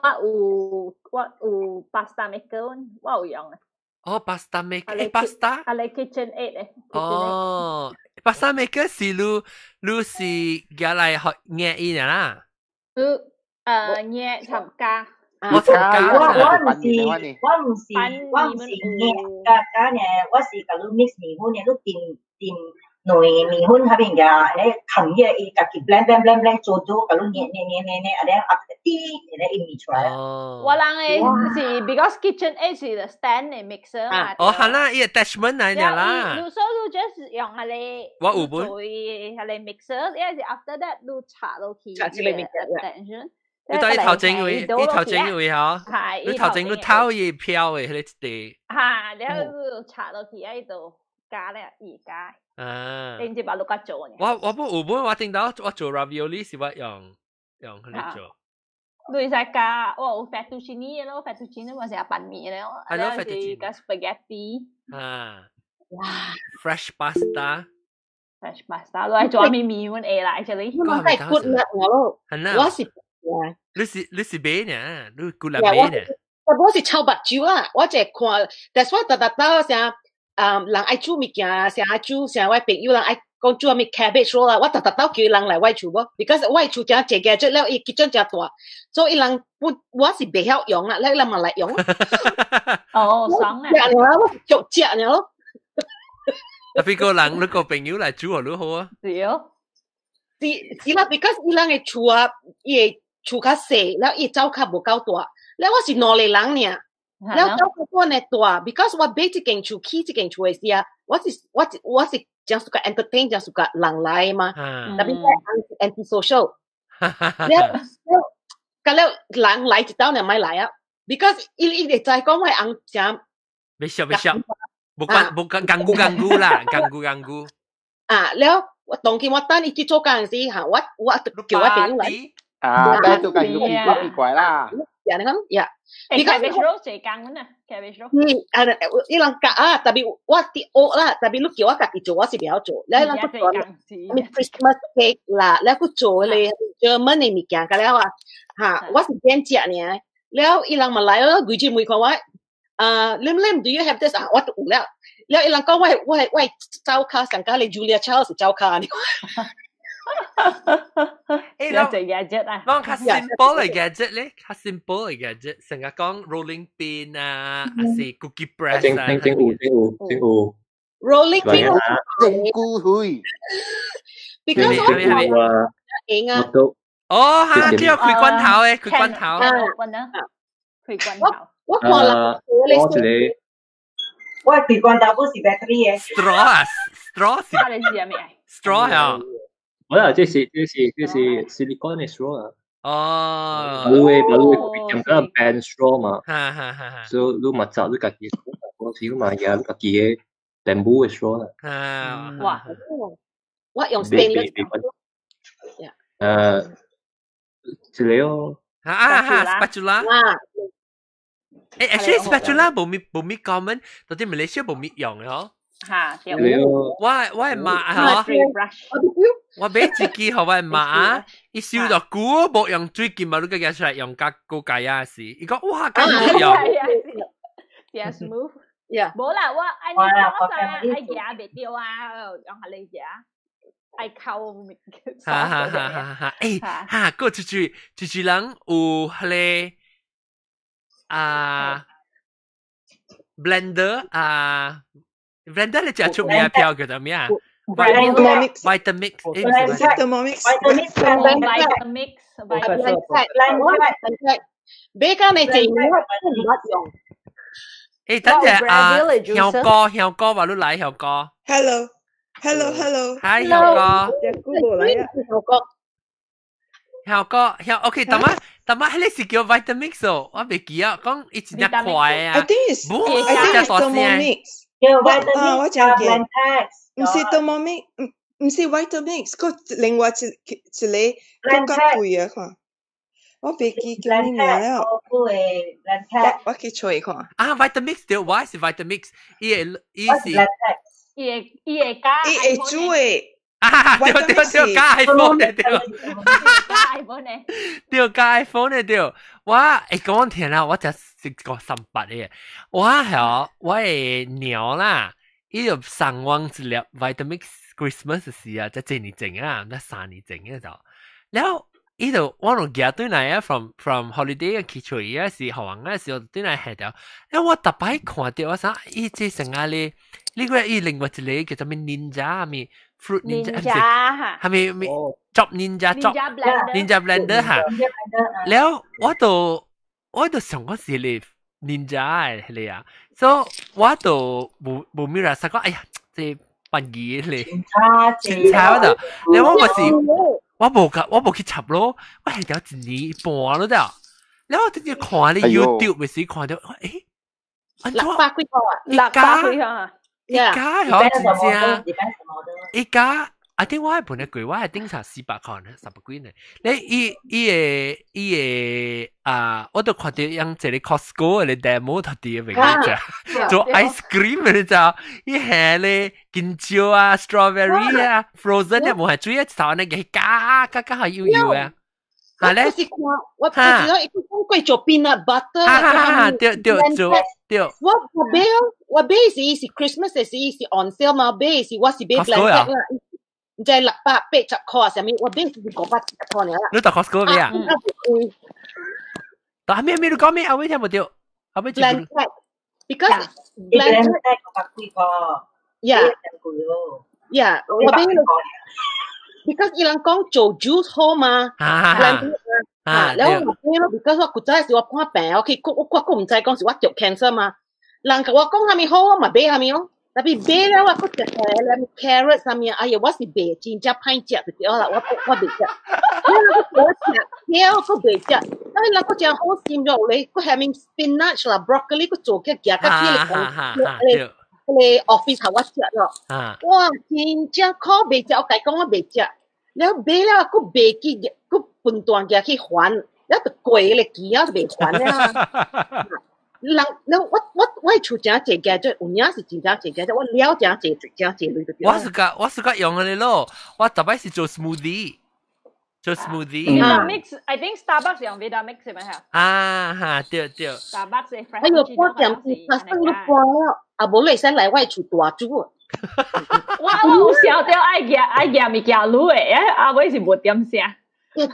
F: 有 pasta maker，我有用啊。
A: 哦，pasta maker，pasta。
F: 啊，你 KitchenAid 咧。
A: 哦，pasta maker 是你你是舉來學捏伊啦？
F: 你捏參加。
A: 我參加。
G: 我毋是捏加加呢，我是共你 mix 麵粉呢，你定定兩麵粉彼邊個，咧冚嘢伊家己 blend blend blend blend 做到，共你捏捏捏捏捏，啊咧壓滴，然後伊麵出來。
F: 我人的是 because KitchenAid 是 the stand 的 mixer 嘛。
A: 哦，係啦，伊 attachment 來的啦。
F: 你所以 just 用彼個。
A: 我有本。
F: 做彼個 mixer，因為是 after that 你插落去。
H: 插這個 mixer。
A: 你對伊頭前位，伊頭前位吼，你頭前你頭伊飄的彼個一塊。
F: 嚇，然後你插落去喺度加咧，而加。
A: 啊！
F: 你知把六個做呢？
A: 我不有本我聽到我做 ravioli 是我用用彼個做。
F: 你會使加，我有 fettuccine 咯，fettuccine 我成日拌麵咧，
A: 係咯，fettuccine
F: 加 spaghetti。
A: 啊！
H: 哇
A: ！Fresh pasta。
F: Fresh pasta，你係做咩麵粉會啦，actually。
H: 我係骨力我咯，我是。
A: 你是買呢？你骨力買呢？
H: 我是臭目睭啦，我就看，但是我逐逐到啥，人愛煮物件，啥愛煮，啥我朋友人愛講煮啥物 cabbage roll 啦，我逐逐到叫人來我厝無，because 我厝真濟個，了伊 kitchen 真大，所以人不我是袂曉用啦，了伊人嘛來用。
F: 哦，爽啊！
H: 食了，我就食了咯。
A: 特別個人，你個朋友來煮，你好啊？
F: 對哦。
H: 是是啦，because 伊人的厝啊，伊的厝較細，了伊走較無夠大，了我是兩個人爾，了走較寡呢大，because 我買這間厝起這間厝的時啊，我是真 suka entertain，真 suka 人來嘛，特別我 anti social，了了，佮了人來一道呢，莫來啊，because 伊伊會知講我翁誠，
A: 袂曉袂曉，無關無關，鹁鼣鹁鼣啦，鹁鼣鹁鼣。
H: 啊，了我當今我等伊去做工時，嚇我我叫我朋友來。
E: 啊，但做緊都奇奇怪啦。
H: 呀，你講呀，
F: 你 cabbage roll 濟工啊，cabbage roll。
H: 嗯，啊，伊人教啊，特別我佇學啦，特別你叫我家己做，我是袂曉做。你人閣做咩 Christmas cake 啦，你閣做咧 German 的物件，佮了啊，嚇，我是免食爾。了伊人嘛來了，規隻問看我，啊，Lim Lim，do you have this？啊，我都有了。了伊人講我走跤上加咧 Julia Child 是走跤你。
A: 誒，
F: 有隻 gadget 啊！
A: 講較 simple 嘅 gadget 咧，較 simple 嘅 gadget，成日講 rolling pin 啊，還是 cookie press
D: 啊。正正有正有正有。
H: rolling pin
E: 整骨灰。
H: Because 我型啊。
A: 哦，哈，這個開罐頭嘅，開罐頭。
F: 罐頭，開罐頭。
H: 我看啦，
D: 我一個。
G: 我開罐頭不是 battery 嘅。
A: straw 啊，straw 是。
F: 你是咩
A: ？straw 啊。
D: 我啦，這是 silicone 嘅 straw 啊。
A: 哦。
D: 你會用個 band straw 嘛？
A: 哈哈哈。
D: 所以你嘛找你家己，我是你嘛用家己嘅 bamboo 嘅 straw 啦。
A: 啊。
F: 哇！
H: 我用 stainless。
D: 一個哦。
A: 啊啊，spatula。誒，actually spatula 無咪 common，到底馬來西亞無咪用嘅嗬。
F: 嚇，對。
A: 我係媽嚇，我買一支予我媽，伊收到久無用最近嘛，你個出來用甲高階啊是，伊講哇咁好用。
F: Yeah, smooth.
H: Yeah.
F: 無啦，我愛你講啥愛夾袂著啊，用下你夾，愛扣。
A: 哈哈哈哈哈！誒，哈，個出去出去人有彼個啊 blender 啊。blender 你食出名票叫做咩啊
I: ？Vitamix。
A: Vitamix。
I: Vitamix。
F: Vitamix。
H: Vitamix。比較你自我唔捌用。
A: 誒，等陣啊，曉哥，曉哥話你來，曉哥。
I: Hello，Hello，Hello。
A: Hi，曉哥。
I: 來啊，
H: 曉哥。
A: 曉哥，曉 OK，等下，等下，彼個是叫 Vitamix 哦，我袂記啊，講伊真正快啊。
I: I think it's
A: I
I: think it's Thermomix。
G: 叫 Vitamix
I: 啊，我講嘅，唔是 Thermomix，唔是 Vitamix，個另外一個更加貴啊，看。我袂記叫咩名了。我我去揣看。
A: 啊，Vitamix 對，我是 Vitamix，伊會伊是。
F: 伊會加。
I: 伊會煮的。
A: 啊，對對對，加 iPhone 的對。
F: 加 iPhone 的。
A: 對，加 iPhone 的對。我會講聽啦，我才識個三八的。我係我的娘啦，伊就送我一粒 Vitamix Christmas 時啊，才一年前啊，那3年前嘅就。然後伊就我就寄轉來啊，from holiday 去揣啊，是學完啊時候轉來下掉。然後我逐擺看著我想，伊這成啊咧，你個伊另外一個叫做咩 Ninja 咩 Fruit Ninja，係咪咩 Chop Ninja Chop Ninja Blender 哈？แล้ว我就想講是咧 Ninja 嘅咧啊，所以我就無無咩啦，實講哎呀，這扮嘢咧，真差我就，然後我咪是。我無去插咯，我係有一年半咯得。然後我直接看你 YouTube 咪是看到，誒，
H: 600幾塊啊？600
F: 幾塊啊？
A: 一家嗬，真正一家，啊頂我係本來貴，我係頂差400塊呢，300幾呢。你伊個啊，我都看到用一個 Costco 嘅 demo 頭啲嘅嘢，做 ice cream 嘅你知，伊係咧香蕉啊、strawberry 啊、frozen 嘅冇係主要頭那個加加加係油油啊。
H: 係咧，我是看，我知道伊講過做 peanut butter。
A: 啊，對對做對。
H: 我買我買是是 Christmas 時是 on sale 嘛，買是我是買 Blendtec 啦。唔知680塊啊，啥物？我買是570塊爾啦。
A: 你到 Costco 買啊？但係咩咩你講咩？阿威聽無著？阿威
H: Blendtec，because
G: Blendtec 500幾塊。
H: Yeah，我買。because 伊人講做 juice 好嘛，
A: 啊，
H: 然後我買咯，because 我古早時我看病，我去我毋知講是我著 cancer 嘛，人共我講啥物好，我嘛買啥物咯。特別買了我閣食咧 carrot 啥物，哎呀，我是袂真正歹食就對啦，我袂食。我食，了閣袂食，但係人閣誠好心咗咧，閣下面 spinach 啦 broccoli 閣做起夾甲起來，彼個 office 予我食咯。哇，真正苦袂食，我共伊講我袂食，了買了閣袂記，閣分段夾去還，了就過彼個期啊，就袂還了。人，了我厝誠濟嘅，就有影是真正濟嘅，我了誠濟誠濟類就對。
A: 我是個用的咯，我逐擺是做 smoothie，做 smoothie。
F: Vitamix，I think Starbucks 用 Vitamix 係咪啊？
A: 啊哈，對對。
F: Starbucks 嘅
H: 哎呦，我點發生都關了，啊，無你會使來我厝大煮。
F: 我有想著愛夾物件滷的，阿尾是無點聲。
H: 真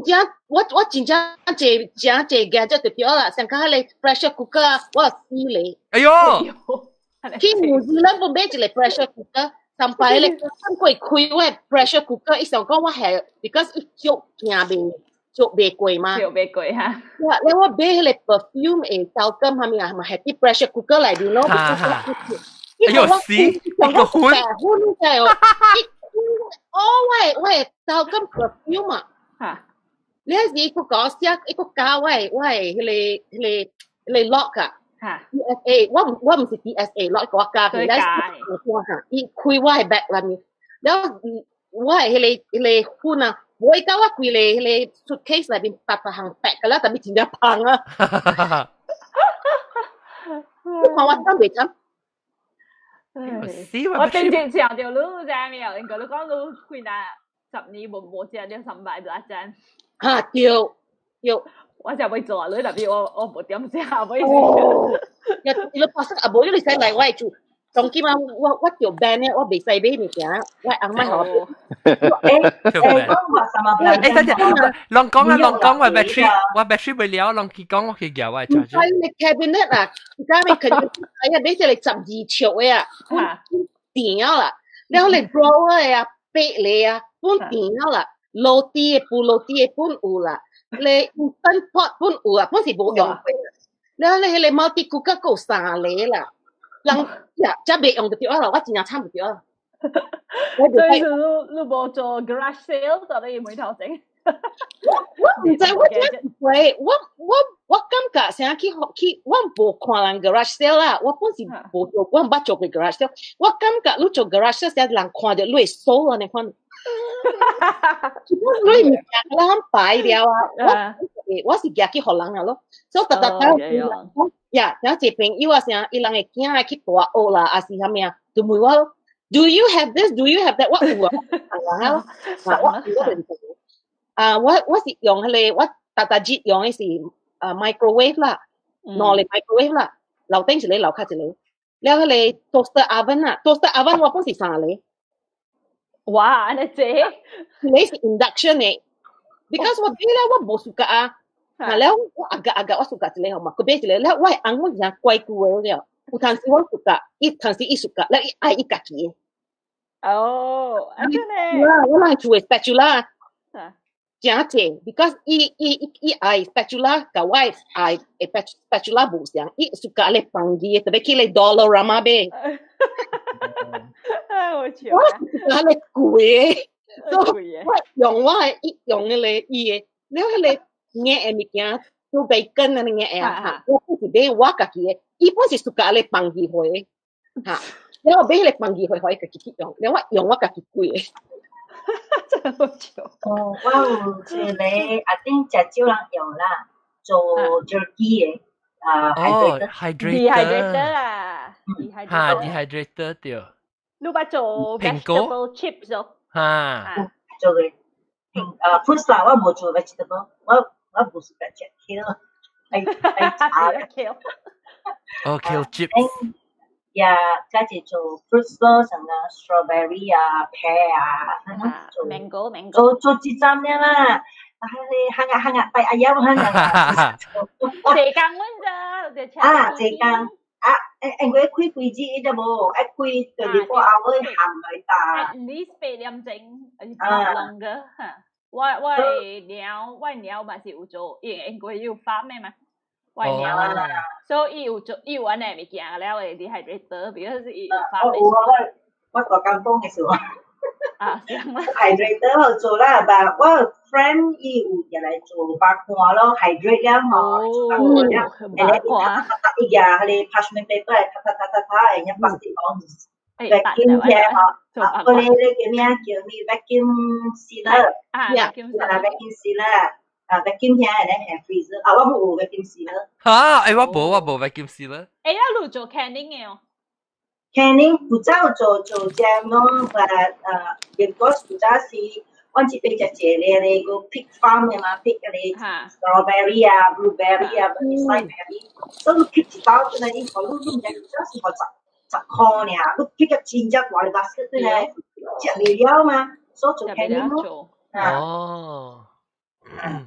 H: 正，我真正濟誠濟嘅，就對啦，上較彼個 pressure cooker，我死咧。
A: 哎喲！
H: 去紐西蘭不買一個 pressure cooker，上擺咧，上過開我 pressure cooker，伊想講我係 because 伊燒驚袂燒袂過嘛。
F: 燒袂過哈。
H: 我咧我買彼個 perfume 會 talcum 啥物啊，嘛係佇 pressure cooker 內面咯。
A: 哈哈。哎呦死！一個粉。
H: 粉真哦。哦，我 talcum perfume 啊。
F: 嚇。
H: 你係是一個講寫一個教我彼個 lock 啊。
F: 嚇
H: DSA，我毋是 DSA 落國家，佢咧嚇，伊開我的 bag 內面，了後我的彼個粉啊，無伊甲我規个彼個 suitcase 內面逐逐項白個啦，特別真正芳啊！你看我慘袂慘？
F: 我正正想著你知未有？應該你講你幾若十年無食著三擺辣醬。
H: 嚇對對。
F: 我就會做你，特別我無點食，唔好意思。
H: 呀，你白色啊，無你會使來我的厝。當今啊，我著 ban 咧，我袂使買物件，我翁仔予我。
G: 欸，講話什麼？
A: 欸，等陣，攏講啊，攏講我 battery，我 battery 未了，攏去講我去夾我
H: charger。唔使你 cabinet 啊，而家咪肯定，哎呀，買一個12尺的啊，本甜啦，了後你 drawer 的啊，八個啊，本甜啦，落地的、不落地的本有啦。你 instant pot 本有啊，本是無用過。了後你彼個 multi cooker 閣有三個啦，人呀，這袂用就對啦，我真正慘就對啦。
F: 所以你無做 garage sale 就你每頭整。
H: 我毋知我真會，我感覺啥去，我無看人 garage sale 啦，我本是無做，我毋捌做過 garage sale。我感覺你做 garage sale，啥人看著你的手按呢款。你物件咱擺了啊！我是夾去予人啊咯，所以逐逐逐呀，有一朋友啊啥，伊人的囝來去大學啦，還是啥物啊，就問我咯，Do you have this? Do you have that？我有啊，人啊，我我啊，我是用彼個，我逐逐日用的是啊 microwave 啦，兩個 microwave 啦，樓頂一個，樓跤一個，了彼個 toaster oven 啊，toaster oven 我本是三個。
F: 哇，按呢濟？
H: 你是 induction 的，because 我買了我無 suka 啊，啊了我agak agak 我 suka 一個好嘛，閣買一個了我的翁我是怪舊的了，有當時我 suka，伊當時伊 suka，了伊愛伊家己的。
F: 哦，按呢？
H: 我人厝的 spatula，誠濟，because 伊愛 spatula，佮我愛的 spatula 無相，伊 suka 咧放字的，特別去咧 Dollarama 買。
F: 我笑。
H: 我 suka 咧貴的，我用我的伊用彼個伊的，了彼個硬的物件做 bacon 按呢硬的啊，我本是買我家己的，伊本是 suka 咧放字貨的，哈，了我買彼個放字貨予伊家己去用，了我用我家己貴的。
F: 真好笑。
G: 哦，我有一個啊，頂誠少人用啦，做 jerky 的啊
A: 哦
F: ，hydrator 啊，
A: 哈，dehydrator 對。
F: 你捌做 vegetable chips 哦？
A: 哈，
G: 做個蘋啊，fruit 啦，我無做 vegetable，我無是食 kale，愛愛炒
F: kale。
A: 哦，kale chips。
G: 呀，家己做 fruits 咯，像個 strawberry 啊、pear 啊，
F: 做 mango mango，
G: 做做一陣爾啦，啊，行啊行啊，拜阿爺行啊。
F: 坐工阮咋？
G: 啊，坐工啊，因為開幾日伊就無，愛開24 hour 行來打。
F: At least 8點鐘，還是 longer 哈。我的貓嘛是有做，因為有 farm 的嘛。我的貓，所以伊有做，伊有按呢物件了的 dehydrator，比如是伊有 farm
G: 的。我我大江東的時候。
F: 啊，是啦。
G: hydrator 好做啦，但我 friend 伊有入來做肉乾咯，hydrate 了吼，肉乾了，
F: 肉乾，
G: 伊舉彼个 parchment paper，擦擦擦擦擦，用 plastic 講，vacuum 起來吼，啊，嗰個叫咩叫咩 vacuum sealer，
F: 啊
G: ，vacuum sealer，啊，vacuum 起來咧係 freezer，啊，我無有 vacuum sealer。
A: 哈，欸，我無 vacuum sealer。
F: 欸，啊，你做 canning 的哦？
G: canning 古早做 jam 咯，但because 古早是阮這邊就一個咧個 pig farm 的嘛，pick 個 strawberry 啊、blueberry 啊、strawberry，所以你 pick 一包出來，你看你毋知古早是予10塊爾，你 pick 個真正大的 basket 對咧，食袂了嘛，所以做 canning 咯。
A: 哦。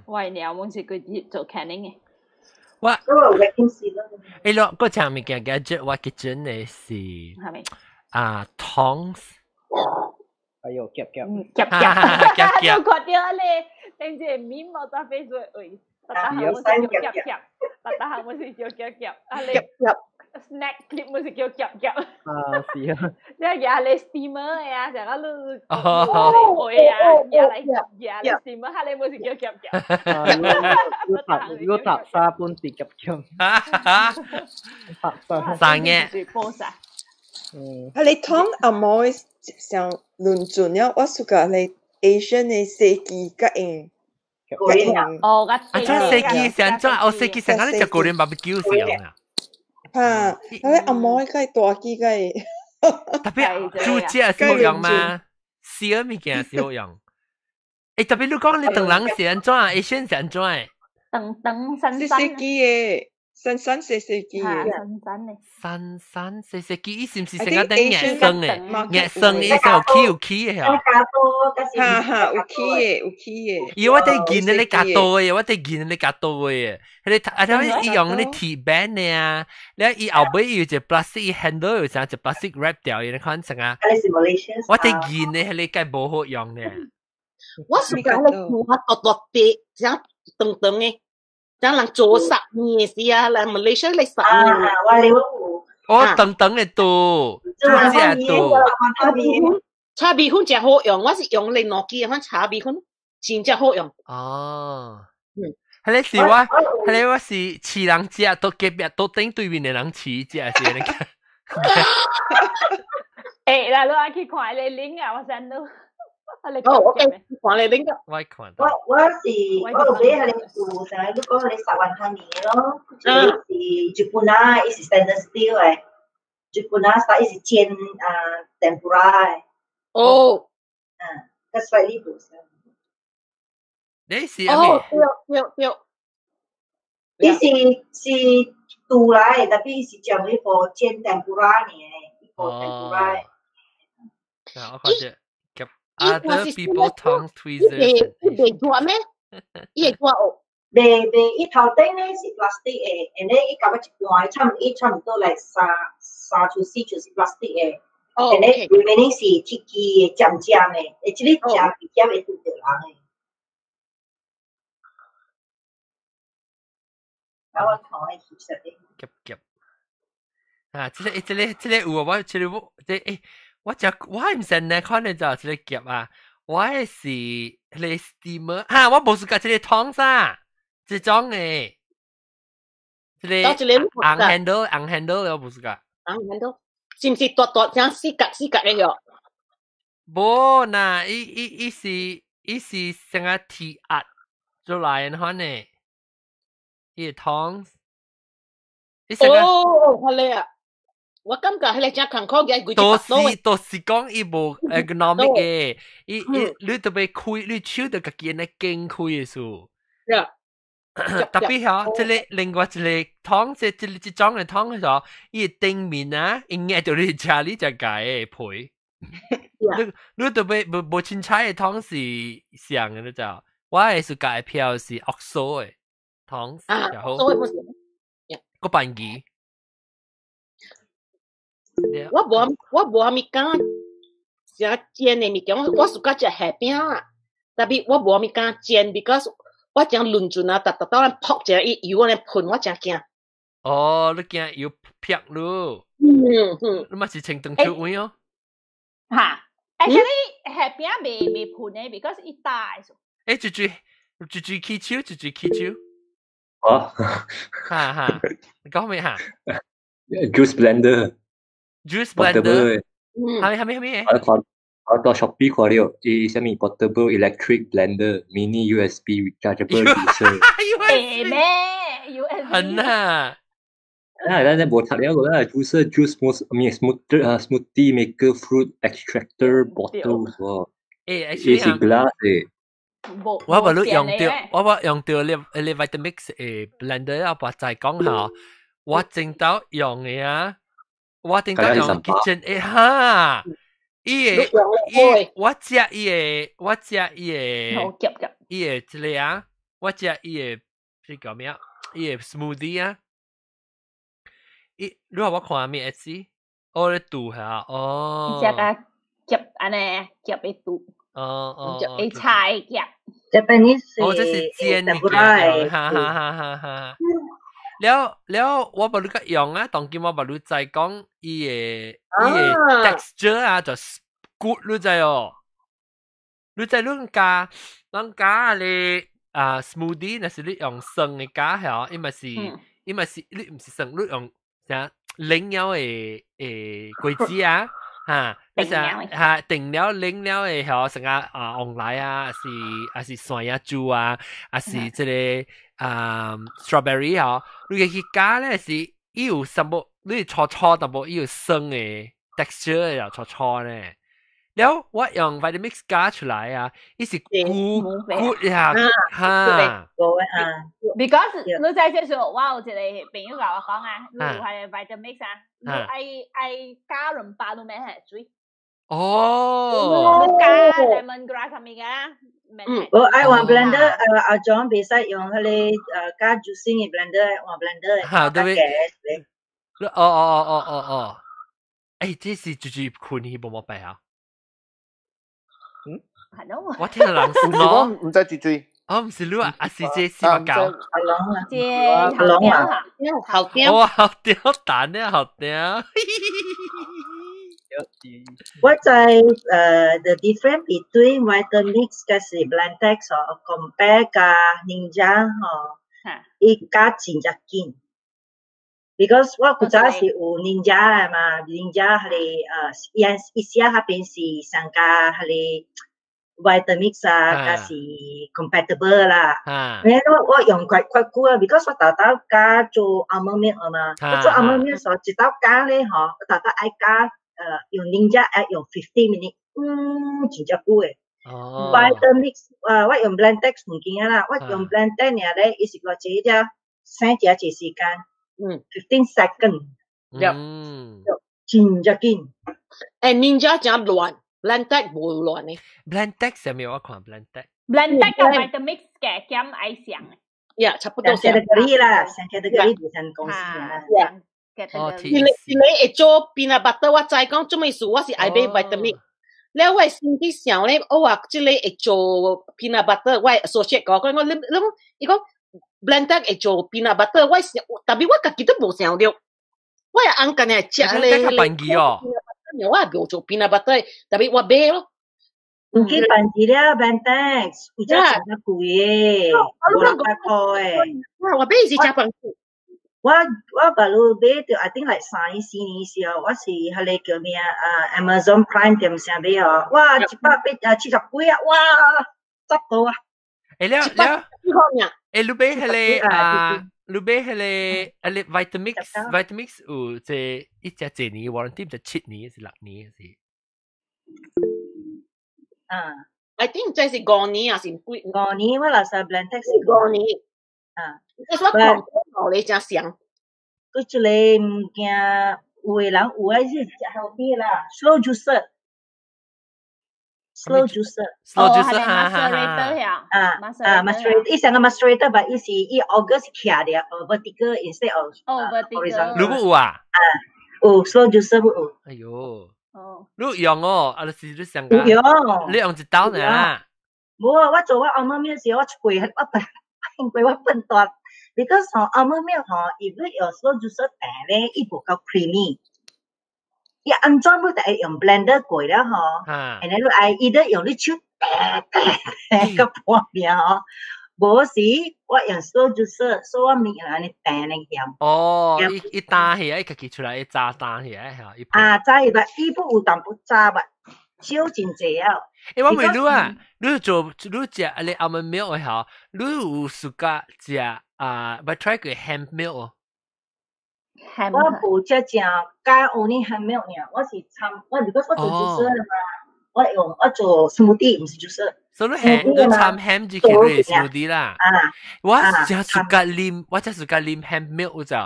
F: 我的鳥阮是規日做 canning 的。
A: 我
G: 嗰個 vacuum sealer。
A: 欸，咯，嗰隻物件 gadget 我 kitchen 的是
F: 係咪？
A: 啊，tongs。
C: 哎呦，夾夾
F: 夾夾夾夾，我看到咧，頂隻面毛在 Facebook 位，逐逐項我是叫夾夾，逐逐項我是叫夾夾，啊咧 snack clip 我是叫夾夾。
C: 啊，是啊。
F: 你係咧 steamer 呀，成個你哦，會啊，夾來夾咧 steamer，哈咧我是叫夾夾。
C: 啊，如果搭沙本是夾夾。
A: 搭沙。三嘅。
C: 嗯。
I: 啊，你湯阿毛上論盡了，我暑假你 Asian 的設計較用。
F: 哦，
A: 啊，這設計上怎？哦，設計上啊，你食個人 barbecue 是用啊？
I: 哈，啊，你阿毛個大機個。
A: 特別煮食是好用嗎？燒物件是好用。欸，特別你講你唐人是按怎？Asian 是按怎？
F: 長長細細。
I: 細機的。新新細細機
F: 嘅，新新嘅，
A: 新新細細機，伊是毋是成個等硬生嘅？硬生伊是有起有起嘅嚇。
I: 哈哈，有起嘅，有起嘅。
A: 伊我哋見你較多嘅，我哋見你較多嘅。彼個啊，他伊用那鐵板嘅啊，你伊後尾有一個 plastic handle 有啥一 plastic wrap 掉，伊你看成啊。我哋見你彼個該無好用咧。
H: 我是講你我大大啲，這樣長長嘅。這人做十年時啊，來馬來西亞來十年。
G: 啊，我了有。
A: 哦，長長的刀，煮食刀。
H: 炒米粉真好用，我是用來兩支款炒米粉，真正好用。
A: 哦。嗯。彼個是我，彼個我是飼人食，都隔壁都頂對面的人飼食是那個。
F: 欸，來，你愛去看彼個 link 啊，我 send 你。
H: 哦，我看你 link
A: 我看。
G: 我是我有買彼個厝，啥你講彼個十萬湯麵咯，這個是日本啊，伊是 stainless steel 的，日本啊，伊是煎啊 tempura 的。
H: 哦。
G: 嗯，較 slightly 無相。
A: 你是
H: 哦，對對對。
G: 伊是是拄來，特別是將迄個煎 tempura 呢，伊個 tempura。
A: 啊，我看者。Other people tongue tweezers。
H: 伊袂熱咩？伊會熱哦。
G: 袂袂，伊頭頂咧是 plastic 的，然後伊到尾一半，差毋多來三三處四處是 plastic 的。
H: 哦。
G: 然後 remaining 是鐵支的尖尖的，欸，這個食比較會拄著人的。啊，我看伊翕相的。
A: 夾夾。啊，這個這個這個有啊，我這個我這欸。我食我毋是呢，看你就這個夾啊，我是彼個 steamer，哈，我無是共這個湯啥，這種的，這個紅 handle 紅 handle 我無是共。
H: 紅 handle 是毋是大大像四角四角的喲？
A: 無啦，伊是成個鐵壓出來的款的，伊個湯。
H: 哦，好咧啊！我感覺彼個真艱苦嘅，
A: 都是講伊無 ergonomic 嘅，伊伊你特別開，你手就家己按呢經開的數。特別吼，這個另外一個湯，這這這種的湯的時候，伊頂面啊，伊壓到你食你才解的皮。你特別無無凊彩的湯是上的，你知道？我的是解票是 OXO 的湯，
H: 啊，
A: 好。個便宜。
H: 我無啥物敢食煎的物件，我 suka 食蝦餅啦，特別我無啥物敢煎，because 我真論盡啊，逐逐到咱撲一下伊油按呢噴，我真驚。
A: 哦，你驚油劈你？
H: 嗯嗯，
A: 你嘛是穿長手腕哦？
F: 哈，actually 蝦餅袂噴的，because 伊大的。
A: 欸，住住住住起手，住住起手。
D: 哦，
A: 哈哈，你講咩哈
D: ？Juice blender。
A: Juice blender，係咪係咪係咪？
D: 我看我到 Shopee 看了，伊啥物 portable electric blender mini USB rechargeable juicer。
F: 會咩？USB？
A: 很啊！
D: 啊，咱咱無讀了個啦，juicer juice smooth 咩 smooth 啊 smoothie maker fruit extractor bottles 喎。
A: 欸，
D: 伊是 glass 的。
A: 我無你用到，我無用到你你 Vitamix 誒 blender 啊，我再講下，我正到用的啊。我頂到用 kitchen 欸哈，伊個伊我食伊個我食伊個伊個這個啊，我食伊個這叫咩啊？伊個 smoothie 啊，伊你話我看咩意思？哦，你拄下哦。
F: 食啊，夾按呢夾一嘟。
A: 哦哦。
F: 會菜夾。
G: Japanese
A: 哦，這是煎嘅，哈哈哈哈哈。了了，我無你個用啊，當今我無你知講伊個 texture 啊，就骨你知哦。你知你加，咱加你啊 smoothie，若是你用生嘅加係，伊嘛是，伊嘛是你毋是生，你用啥冷了的果子啊。嚇，你啥嚇定了冷了的嗬，成個啊黃梨啊，還是山藥珠啊，還是這個啊 strawberry 嗬，你去加咧是伊有什麼？你搓搓淡薄，伊有生的 texture 又搓搓咧。了我用 Vitamix 加出來啊，伊是骨骨呀，哈。
F: Because 你知這時候，我有一個朋友共我講啊，你有彼个 Vitamix 啊，你愛愛加200都免下水。
A: 哦。
F: 你加 lemongrass 啥物嘅？
G: 嗯，我愛換 blender，阿 John 袂使用彼个加 juicing 的 blender，換 blender。
A: 哈，對不？哦哦哦哦哦哦，欸，這是就是困去無冇辦啊？
F: 嗯，
A: 我聽人講，
E: 毋知住住。
A: 哦，毋是你啊，啊是這四百九。
G: 阿龍啊，
F: 這
G: 阿龍啊，
H: 好屌，
A: 哇，好屌蛋咧，好屌。
G: 我在the difference between Vitamix 佮是 Blendtec 哦，compare 佮 Ninja 吼，伊加真正緊。Because 我古早是有 Ninja 的嘛，Ninja 彼個伊伊寫彼邊是上加彼個 Vitamix 啊，佮是 compatible 啦。然後我用較較久啊，because 我豆豆加做 almond milk 嘛，我做 almond milk 時候一道加咧吼，我豆豆愛加用 Ninja 愛用 15 minute，真正久的。
A: 哦。
G: Vitamix 我用 Blendtec 唔見啦，我用 Blendtec 爾咧，伊是偌濟只，省誠濟時間。15 second，真正緊。
H: 欸，Ninja 真亂，Blendtec 無亂呢。
A: Blendtec 啥物我看 Blendtec。
F: Blendtec 佮 Vitamix 嘅減愛像。
H: 呀，差不多。
G: 相 category 啦，相 category 不相公司啦。
A: 哦，
H: 一個一個會做 peanut butter，我知講做咩事，我是愛買 Vitamix。了我心裡想咧，我話這個會做 peanut butter，我 associate 講講我你你伊講 Blendtec 會做 peanut butter，我想，特別我家己都無想著，我也按干嚟食咧。
A: 較便宜哦。
H: 我也無做 peanut butter，特別我買咯。
G: 毋去辦一了 Blendtec，有只真正貴的，五六百塊的。
H: 我買是誠便宜。
G: 我捌有買著，I think like 3年4年時候，我是彼个叫咩啊？Amazon Prime 點啥買哦？哇，18070幾啊！哇，十多啊！
A: 欸了了，欸你買彼个啊？你買彼个啊？你 Vitamix 有這一隻一年 warranty，就7年是6年是？
G: 啊
H: ，I think 這是五年還是幾？
G: 五年，我老實 Blendtec
H: 是五年。
G: 啊，
H: 我看我咧誠像。
G: 佢這個物件，有的人有的是食好啲啦，slow juicer。slow juicer。
A: slow juicer 哈哈哈。
G: 啊啊，macerator，伊上個 macerator 吧，伊是伊 auger 是徛的，vertical instead of
F: horizontal。
A: 如果有啊？
G: 啊，有 slow juicer 不有？
A: 哎喲。哦。你用哦，啊，就是你上個。
G: 有用。
A: 你用一刀呢？
G: 無啊，我做我 almond milk 時，我出過我笨，因為我笨大。because 吼 almond milk 吼，如果用 slow juicer 打咧，伊無夠 creamy。伊按怎你就會用 blender 過了吼，然後你愛伊得用你手打打打個半命吼，無時我用 slow juicer，所以我物按呢打呢鹹。
A: 哦，伊伊打起來，伊家己出來，伊炸打起來嚇。
G: 啊，炸伊吧，伊不有淡薄炸吧，少真濟啊。
A: 欸，我問你啊，你做你食你 almond milk 的吼，你有自家食啊？捌 try 過 hemp milk 哦？
G: 我無食正加 only hemp milk 爾，我是摻我如果我做 juicer 嘛，我用我做 smoothie 毋是 juicer。
A: 所以你 hemp 你摻 hemp 就叫做 smoothie 啦。
G: 啊，
A: 我真自家啉，我真自家啉 hemp milk 就，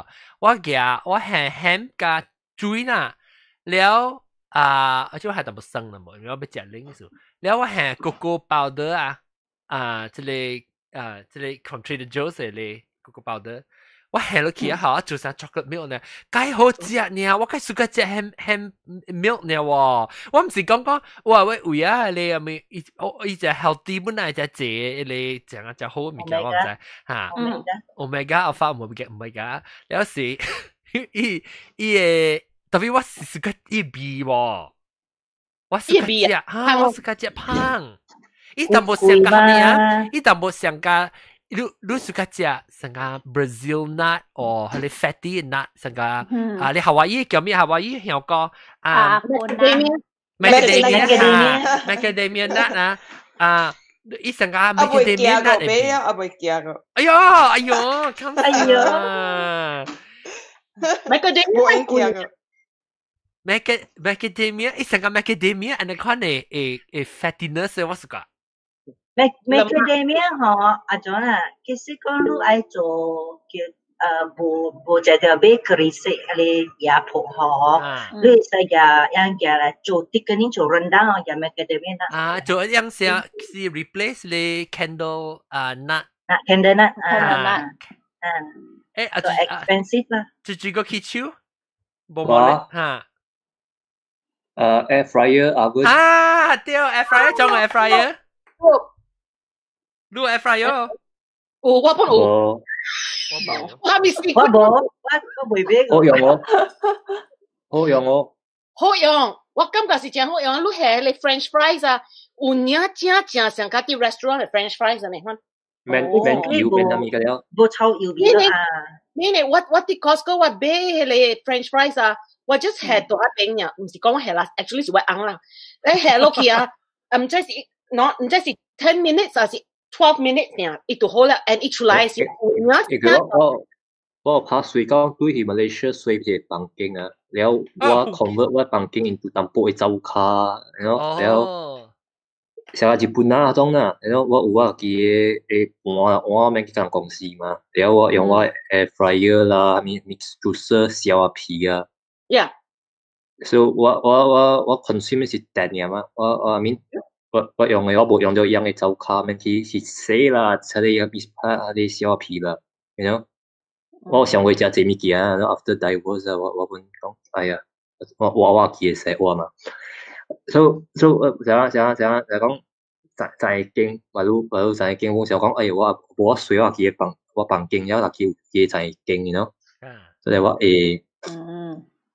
A: 我夾我係 hemp 加水啦，了啊，而且我還淡薄生啦無，因為我欲食奶時，了我係 cocoa powder 啊，啊，這個啊，這個 from Trader Joe's 的 cocoa powder，我下落去啊，好，做啥 chocolate milk 呢？介好食呢，我介 suka 食 ham ham milk 呢喎。我毋是講講，我話為啊，你係咪伊我伊隻 healthy 本來隻這你食啊食好物件，我毋知嚇。Omega alpha 唔會唔會㗎，有時伊伊個特別我是 suka 伊味喎，我 suka 食嚇，我 suka 食芳。伊淡薄像個咩啊？伊淡薄像個。你你 suka 食成個 Brazil nut 哦，係你 fatty nut 成個啊，你夏威夷叫咩？夏威夷香港啊，macadamia macadamia nut 啊啊，伊成個 macadamia nut
I: 嚟，啊未驚過，
A: 哎呦哎呦，
G: 哎呦
H: ，macadamia 貴。
A: macadamia 伊成個 macadamia，按呢款的會會 fattiness 我 suka。
G: Macadamia 吼，阿種啊，其實講你愛做叫無無食著 bakery 式彼个椰葡吼，你會使舉樣舉來做啲個你做 rendang 哦，舉 macadamia
A: 啊，做樣聲是 replace 你 candle 啊 nut。
G: 啊，candle nut 啊，
A: 嗯。誒，啊，
G: expensive 啦。
A: 就這個起手，無無咧嚇。
D: Air fryer 啊，
A: 啊，對，air fryer 種 air fryer。你有 air fryer？
H: 有，我本有。
D: 我
H: 無，我未試
G: 過。我無，我未買
D: 過。好用哦，好用哦。
H: 好用，我感覺是真好用。你下你 French fries 啊，有影正正像較佇 restaurant 的 French fries 按呢款。
D: 免免油免啥物個了。
G: 無臭油味啊。
H: 你呢？我佇 Costco 我買彼个 French fries 啊，我 just 下大邊爾，毋是講我下啦，actually 是我翁啦。你下落去啊，毋知是，喏，毋知是 10 minutes 還是 12 minutes 爾，伊就好啦，and 伊出來是有影。
D: 我我拍水講對去 Malaysia 睡一個房間啊，了我 convert 我房間 into 淡薄的灶跤，然後了像日本啊種啦，然後我有我自己的盤碗免去共公司嘛，了我用我 air fryer 啦，物 mix juicer 削啊皮啊。 所以我我我我 consume 是電爾嘛，我我 I mean 我我用的我無用著用的灶跤，免去去洗啦，出嚟個拍啲削皮啦，you know。我想過食這物件，然後 after divorce 我我本講，哎呀，我我我記得洗碗嘛。所以所以怎樣怎樣怎樣來講，在在間，或者或者在間，我想講，哎呀，我無水我記得房我房間了，就去記在間，you know。所以我會，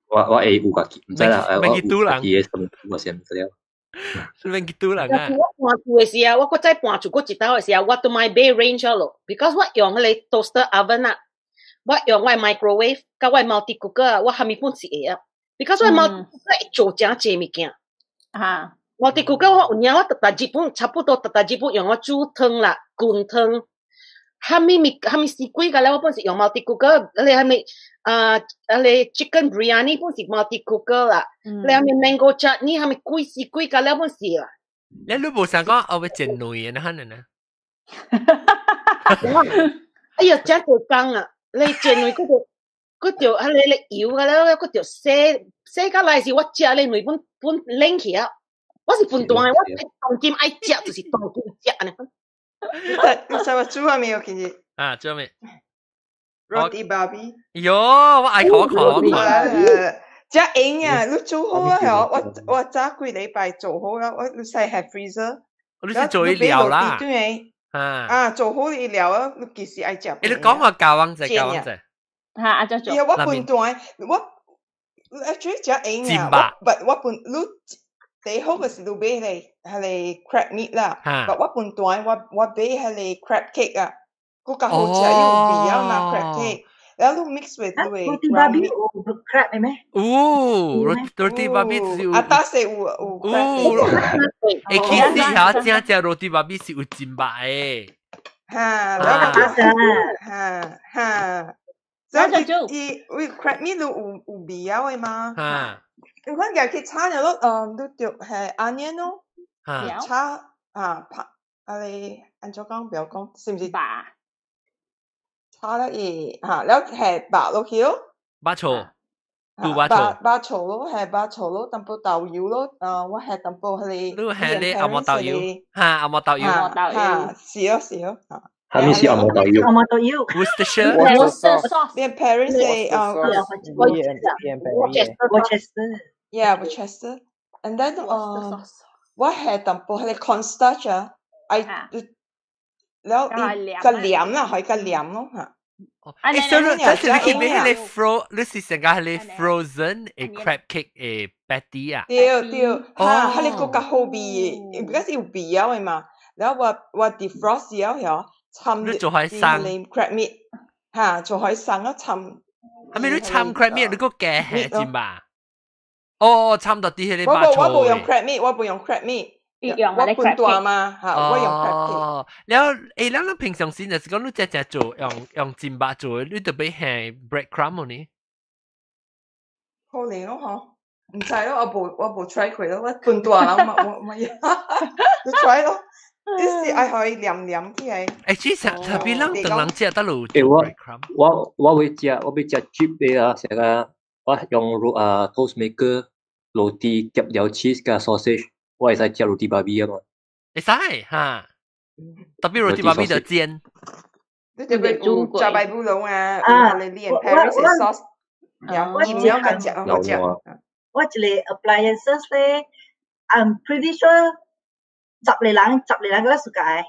D: 我我會有家己，毋知啦，我有家己的生活先毋知了。
A: 是免去拄人啊！
H: 我搬厝的時啊，我閣再搬厝閣一道的時啊，我都莫買 range 咯，because 我用彼个 toaster oven 啊，我用我 microwave，佮我 multi cooker 啊，我蝦米本是會啊，because 我 multi cooker 會做誠濟物件。
F: 啊
H: ，multi cooker 我有影我逐逐日本差不多逐逐日本用我煮湯啦、滾湯，蝦米物蝦米水果個咧，我本是用 multi cooker，你蝦米啊，啊你 chicken biryani 本是 multi cooker 啦，你蝦米 mango chutney 蝦米鬼死鬼個咧本是啦。
A: 你你無想講我欲煎卵的，那呢？
H: 哎呀，真濟工啊！你煎卵閣著閣著啊，你你油個咧，閣著洗洗到來時，我食你卵本本冷去啊！我是笨蛋的，我當今愛食就是當今食按呢。
I: 你知我煮啥物有今日？
A: 啊，煮啥物
I: ？Roti babi。
A: 喲，我愛看看我
I: 看。這用啊，你煮好啊，我我早幾禮拜做好啦，我你使下 freezer。
A: 你是做伊料啦。
I: 對。啊，做好伊料啊，你幾時愛食？
A: 你講我教我者，教我者。
F: 嚇，阿做做。
I: 我笨蛋，我 actually 這用啊，我我笨你最好嘅是你買咧，彼个 crab meat 啦。但我笨蛋，我我買彼个 crab cake 啊，閣較好食，因為味啊嘛 crab cake。然後你 mix with 你
G: roti babi 有 crab 的咩？
A: 有 roti babi 是有。
I: 啊，打死有有
A: crab。有。欸，其實嚇正正 roti babi 是有真肉的。
I: 哈，
G: 然後
I: 哈哈。所以伊為 crab meat 有有味啊的嘛？
A: 哈。
I: 你看入去炒了咯，嗯，你就係 onion 咯，炒啊拍啊你按怎講不要講，是毋是？
F: 白。
I: 炒了伊嚇，了係白落去咯。
A: 白醋，拄白醋。
I: 白醋咯，係白醋咯，淡薄豆油咯，啊，我係淡薄彼個。
A: 你係你阿毛豆油，嚇阿毛豆油。
I: 嚇，是咯是咯，嚇。
D: 係咪是紅毛豆油？
G: 紅毛豆油。
A: Worcestershire。
I: Worcester sauce。連 Paris 嘅啊
G: Worcester。
I: Yeah, Worcester. And then 我係淡薄係 cornstarch 啊，愛了伊個黏啦，係個黏咯嚇。
A: 誒，所以但是你去買迄個 fro，你是成個迄個 frozen 的 crab cake 的 patty 啊？
I: 對對，嚇，彼个閣較好味，because 有味了的嘛。然後我 defrost 了曉，摻
A: 你做海生
I: crab meat，嚇，做海生啊摻。
A: 係咪你摻 crab meat 你閣加蝦真吧？哦，摻到啲彼個
I: 我無我無用 crab meat，我無用 crab meat。我半大嘛嚇，我用 crab cake。
A: 哦，了誒，咱咱平常時就是講你只只做用煎肉做，你特別係 bread crumb 呢？
I: 可能咯嗬，毋知咯，我無 try 過咯，我半大人嘛，我我你 try 咯，你是愛予伊黏黏起來。
A: 誒，其實特別咱唐人食得路
D: 誒，我會食，我會食 cheap 的啊，成個我用啊 toast maker 滷啲夾了 cheese 加 sausage。我會使食 roti babi 啊嘛。
A: 會使哈，特別 roti babi 就煎。
I: 你特別有食白布龍啊，有彼個 Paris sauce，有鹽了個食，我食。
G: 我一個 appliances 咧，I'm pretty sure 十個人個 suka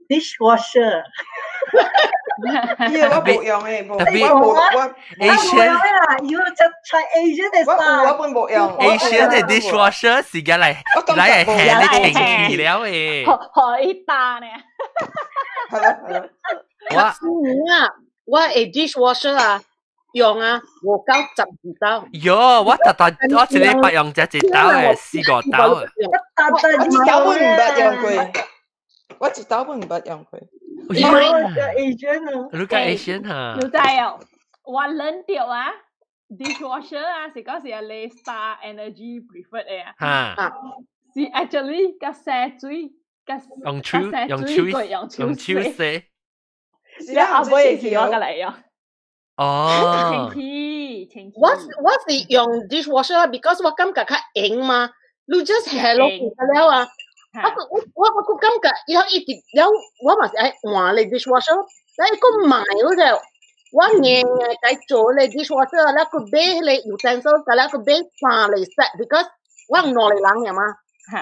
G: dishwasher。
I: 伊我無用誒，無我無我
A: Asian
G: 啦，you just try Asian 的
I: 我有我本無用。
A: Asian 的 dishwasher 是個來來係你清氣了誒。
F: 可以打呢？
I: 係咯係咯。
A: 我
H: 啊，我的 dishwasher 啊，用啊，無夠12兜。
A: 喲，我特特我一禮拜用只一兜誒，四個兜。
I: 我一兜本毋捌用過，我一兜本毋捌用過。
G: 你 Asian 啊？
A: 你個 Asian 哈？
F: 有知哦，我冷掉啊，dishwasher 啊，是講是係 Star Energy Preferred 的啊。
A: 哈。
F: 是 actually 佮洗水，佮
A: 用手用手
F: 用
A: 用手洗。
F: 然後後尾是我過來用。
A: 哦。
F: 清氣清氣。
H: 我是用 dishwasher，because 我感覺較閒嘛，你 just 下落去了啊。啊！我感覺然後一直了，我嘛是愛換咧 dishwasher，但係閣買嗰個，我硬該做咧 dishwasher，了閣買彼个 utensil，了閣買三個 set，because 我兩個人爾嘛。
F: 嚇！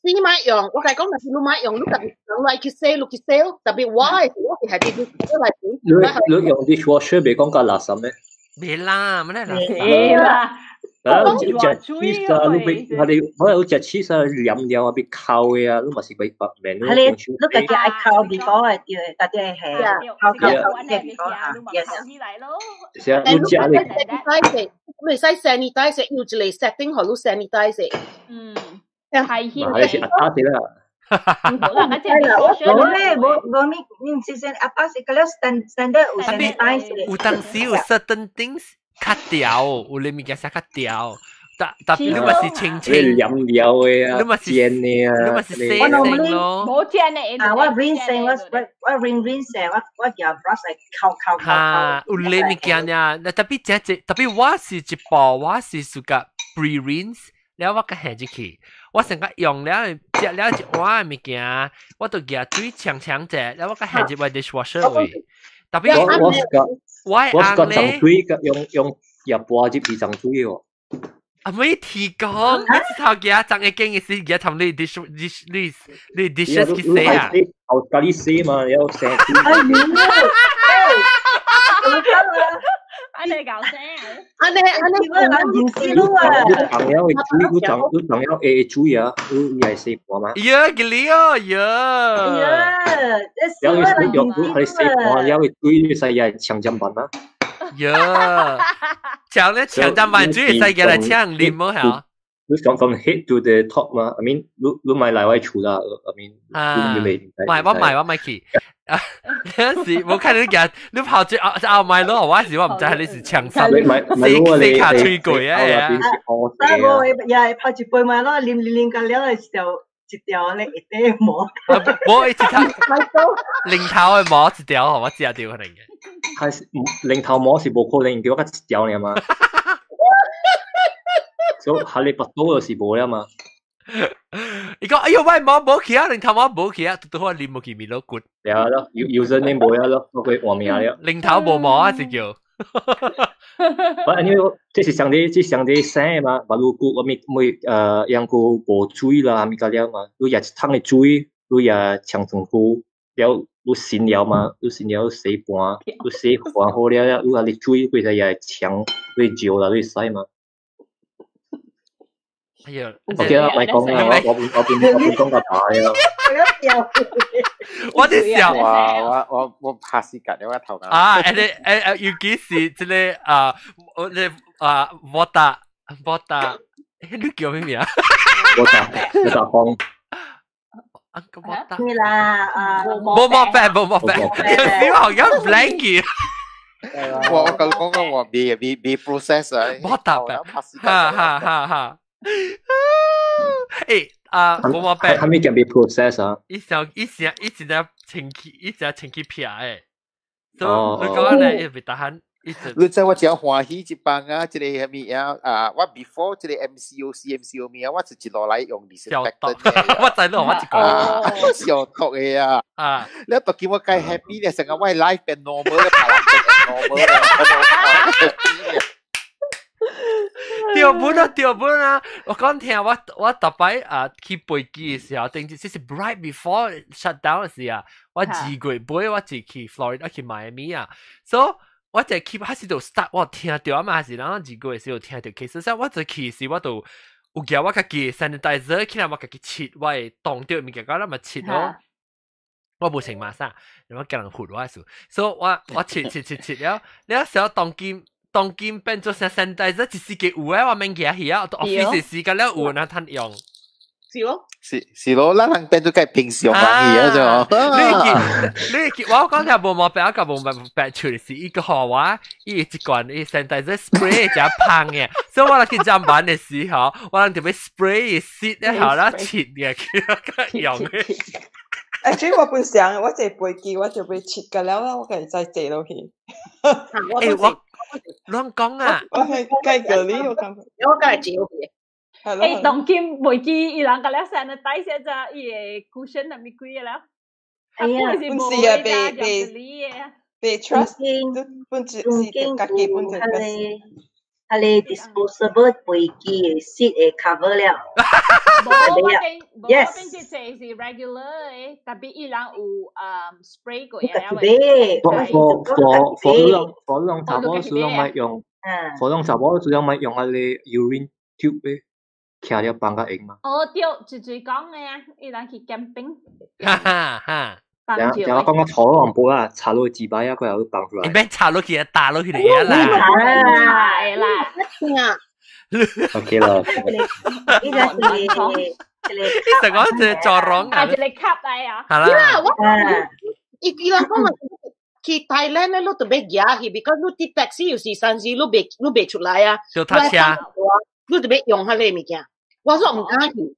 H: 四買用，我共你講，若是你買用，你家己人來去洗，你去洗，特別我的是我是係 dishwasher 來洗。
D: 你用 dishwasher 袂講較垃圾咩？
A: 袂啦，乜咧垃圾？
F: 袂啦。
D: 啊！食 cheese 啊，你欲我哋我有食 cheese 啊，黏了啊，欲剾的啊，你嘛是欲白面。
G: 係你你家己愛剾 before 的對，家己係剾剾剾嘅 before 啊，yes。
D: 是啊，你食你。
H: sanitize，你會使 sanitize，有一個 setting 予你 sanitize。
F: 嗯，係
D: 險。係是阿打啦。
F: 冇啦，
G: 無咩，無無咩，你毋是先阿爸是個了 standard 有 sanitize。
A: 有當時有 certain things。較掉，有咧物件寫較掉，特別你嘛是清清，
D: 你飲料的啊，
A: 你嘛是
D: 煎的啊，
A: 你嘛是洗身咯，
F: 無煎的。
G: 啊，我 rinse 我 rinse rinse 我用 brush 來摳摳摳。
A: 哈，有咧物件呀，那特別這這特別我是一步，我是屬個 pre rinse，了我閣下入去，我成個用了食了一碗物件，我就舉水沖沖者，了我閣下入我 dishwasher 位。特別
D: 我
A: 我
D: 我是個髒水，用入波入去髒水哦。
A: 啊，咪提講，你頭家髒一間嘅時，而家同你 dish dish 你你 dishes 去洗啊？
D: 後家你洗嘛，有洗。
G: 哎呦！
F: 按呢搞聲，
H: 按呢按呢，
G: 我人認識路啊！
D: 你重要的水，你重要會水啊，你會洗盤嗎？
A: 呀，個你哦，呀！
G: 呀，
D: 了你用你係洗盤，了你水你使也搶砧板嗎？
A: 呀，搶咧搶砧板，水會使過來搶啉無嚇？
D: 你講 from head to the top 嘛？I mean，你買來我厝啦，I mean，
A: 啊，買我買我買去。啊！嗰時我看你夾，你跑最後後買咯，我時我毋知你是搶手，四卡吹過啊！
G: 啊，無也係泡一杯嘛咯，啉啉啉到了就一條咧一塊毛。
A: 無一條零頭的毛一條，我食掉可能嘅。
D: 係零頭毛是無可能，叫我一條爾嘛。所以哈利波特就是無了嘛。
A: 伊講哎喲，喂，冇冇去啊，零頭我冇去啊，拄拄好啉冇去面攞骨。
D: 對啊咯，user name 冇啊咯，我佢換名了。
A: 零頭無毛啊，是叫。
D: 不，因為這是上帝，這是上帝生的嘛，把如果我咪每養過無水啦，咪個了嘛，你也一桶的水，你也長長久了，你新了嘛，你新了洗盤，你洗盤好了，你啊你水佢就也長，你少啦，你洗嘛。
A: 哎呀
D: ，OK 啦，咪講啦，我變講個大啊。
A: 我啲笑，
E: 哇！我怕死㗎，我頭
A: 啊！誒你誒誒，尤其是這個啊，我你啊，我打我打，你叫咩名？
D: 我打風。
A: 啊，咁我打。
G: 對啦，啊，
A: 冇冇病，冇冇病，小學一 blank
E: 我講講講我未未未 process 啊。
A: 我打病，哈哈哈哈。誒啊，冇冇病。
D: 係咪叫被 process 啊？
A: 一想一想一直在清氣，一直在清氣撇誒。所以你講咧，伊袂得閒，一直。
E: 你知我真歡喜一幫啊！這個係咪啊？啊，我 before 這個 MCO、CMCO 物啊，我是一路來用 disinfectant。
A: 我知咯，我一個。
E: 消毒的啊！
A: 啊！
E: 你讀見我計 happy 咧，成個我 life 變 normal 咧，變 normal 咧。
A: 掉本啊，掉本啊！我講聽我特擺啊去飛機嘅時候，定這是 right before shut down 嘅時啊，我2月尾我就去 Florida 去 Miami 啊，所以我就去還是就 start 我聽到啊嘛，還是然後2月嘅時候聽到，其實說我就去時我就有叫我家己 sanitizer 起來我家己切，我會凍掉物件，講咱咪切咯。我無穿馬衫，然後叫人扶我數，所以我切切切切了，了時候當今。當今變做成 sanitizer 一時間有誒，我免行去啊，office 時間了有人通用。
H: 是咯，
E: 是是咯，咱人變做計平常人去啊，啫。
A: 你記你記，我講聽無毛病，我無毛病出是伊個好我，伊一罐伊 sanitizer spray 只香嘅，所以我去上班嘅時候，我人特別 spray 洗一下啦，切嘅用嘅。
I: Actually 我本想，我坐飛機我就被切個了啦，我家己再坐落去。
A: 欸，我亂講啊！
I: 我係計個你，我感覺。
H: 我梗係照嘅。
F: 欸，當今飛機伊人甲了 sanitize 只伊個 cushion 係咪貴了？
G: 哎呀，
I: 本是啊，被被被 trust，本是是家己本就。
G: 彼個 disposable 飛機的 seat 會 cover 了。
F: 無，我邊無，我邊這這是 regular 的，特別伊人有spray 過嘅。
D: for 讓查某使用咪用，for 讓查某使用咪用啊個 urine tube 嘅，徛了放較用嘛。
F: 哦對，就講嘅啊，伊人去 camping。
A: 哈哈哈。
D: 然後然後講個草黃布啦，插落幾擺啊，佢又會放出來。
A: 你別插落去，打落去嚟啦。
F: 啦啦。
H: 啊。
D: OK 啦。
G: 依家是
A: 你成個隻作廊
F: 啊！一個卡嚟啊。
A: 係啦。
H: 我伊伊人講去 Thailand 咧，你特別驚去，because 你啲 taxi 有時三時你袂出來啊。
A: 就搭車。
H: 你特別用彼個物件，我說毋敢去。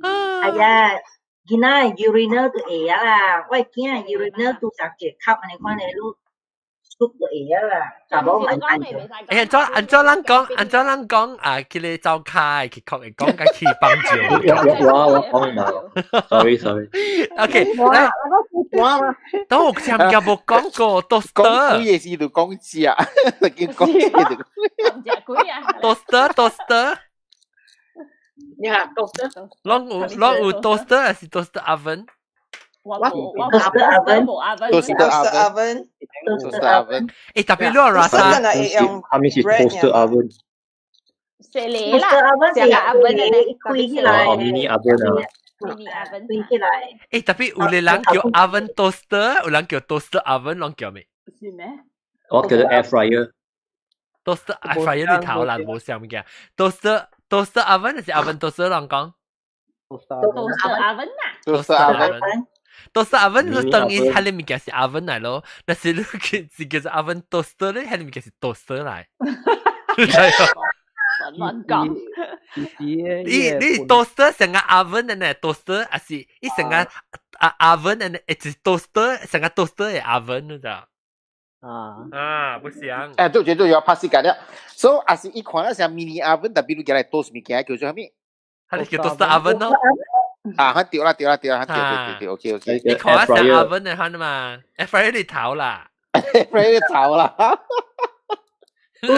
G: 哎呀，囡仔 urinal 就會啊啦，我囝 urinal 拄十一個卡按呢款的，你出就會啊啦，查某蠻安全。
A: 欸，按怎咱講，按怎咱講啊，佢個走開，去確會講甲去幫助。
D: 我講嘛，sorry sorry。
A: OK，
H: 我
A: 等我前面無講過
E: toaster。講鬼的時就講食，叫講食就
F: 講食鬼啊。
A: toaster toaster。
H: 呀，toaster。
A: 攏有 toaster 還是 toaster oven？
F: 我無，我 toaster oven，
E: toaster oven，toaster oven。
A: 欸，特別你話
I: rasa，
D: 他們是 toaster oven。
F: 細個啦，細個 oven 咧，
G: 開起來。
D: 哦，mini oven 啊。
F: mini oven
G: 開起來。
A: 欸，特別有個人叫 oven toaster，有人叫 toaster oven，攏叫咩？
F: 是咩？
D: 我叫做 air fryer。
A: toaster air fryer 你頭啦，無想物件。toaster oven 還是 oven toaster 人講
F: ？toaster oven 啊。
E: toaster oven。
A: toaster oven 你等於係你物件是 oven 嚟咯，但是你是叫做 oven toaster 咧，係你物件是 toaster 嚟。
F: 亂講。
A: 你 toaster 成個 oven 嘅呢？toaster 還是伊成個啊 oven 嘅呢？一 toaster 成個 toaster 嘅 oven 你知？
C: 啊
A: 啊，不想。
E: 誒，對對對，要拍死緊了。所以也是伊看了像 mini oven，特別你叫來 toast 物件叫做啥物？
A: 係叫 toaster oven 咯。
E: 啊，對啦對啦對啦，對對對，OK OK。
A: 你看下 oven 嘅看嘛，air fryer 你頭啦
E: ，air fryer 你頭啦。
G: 有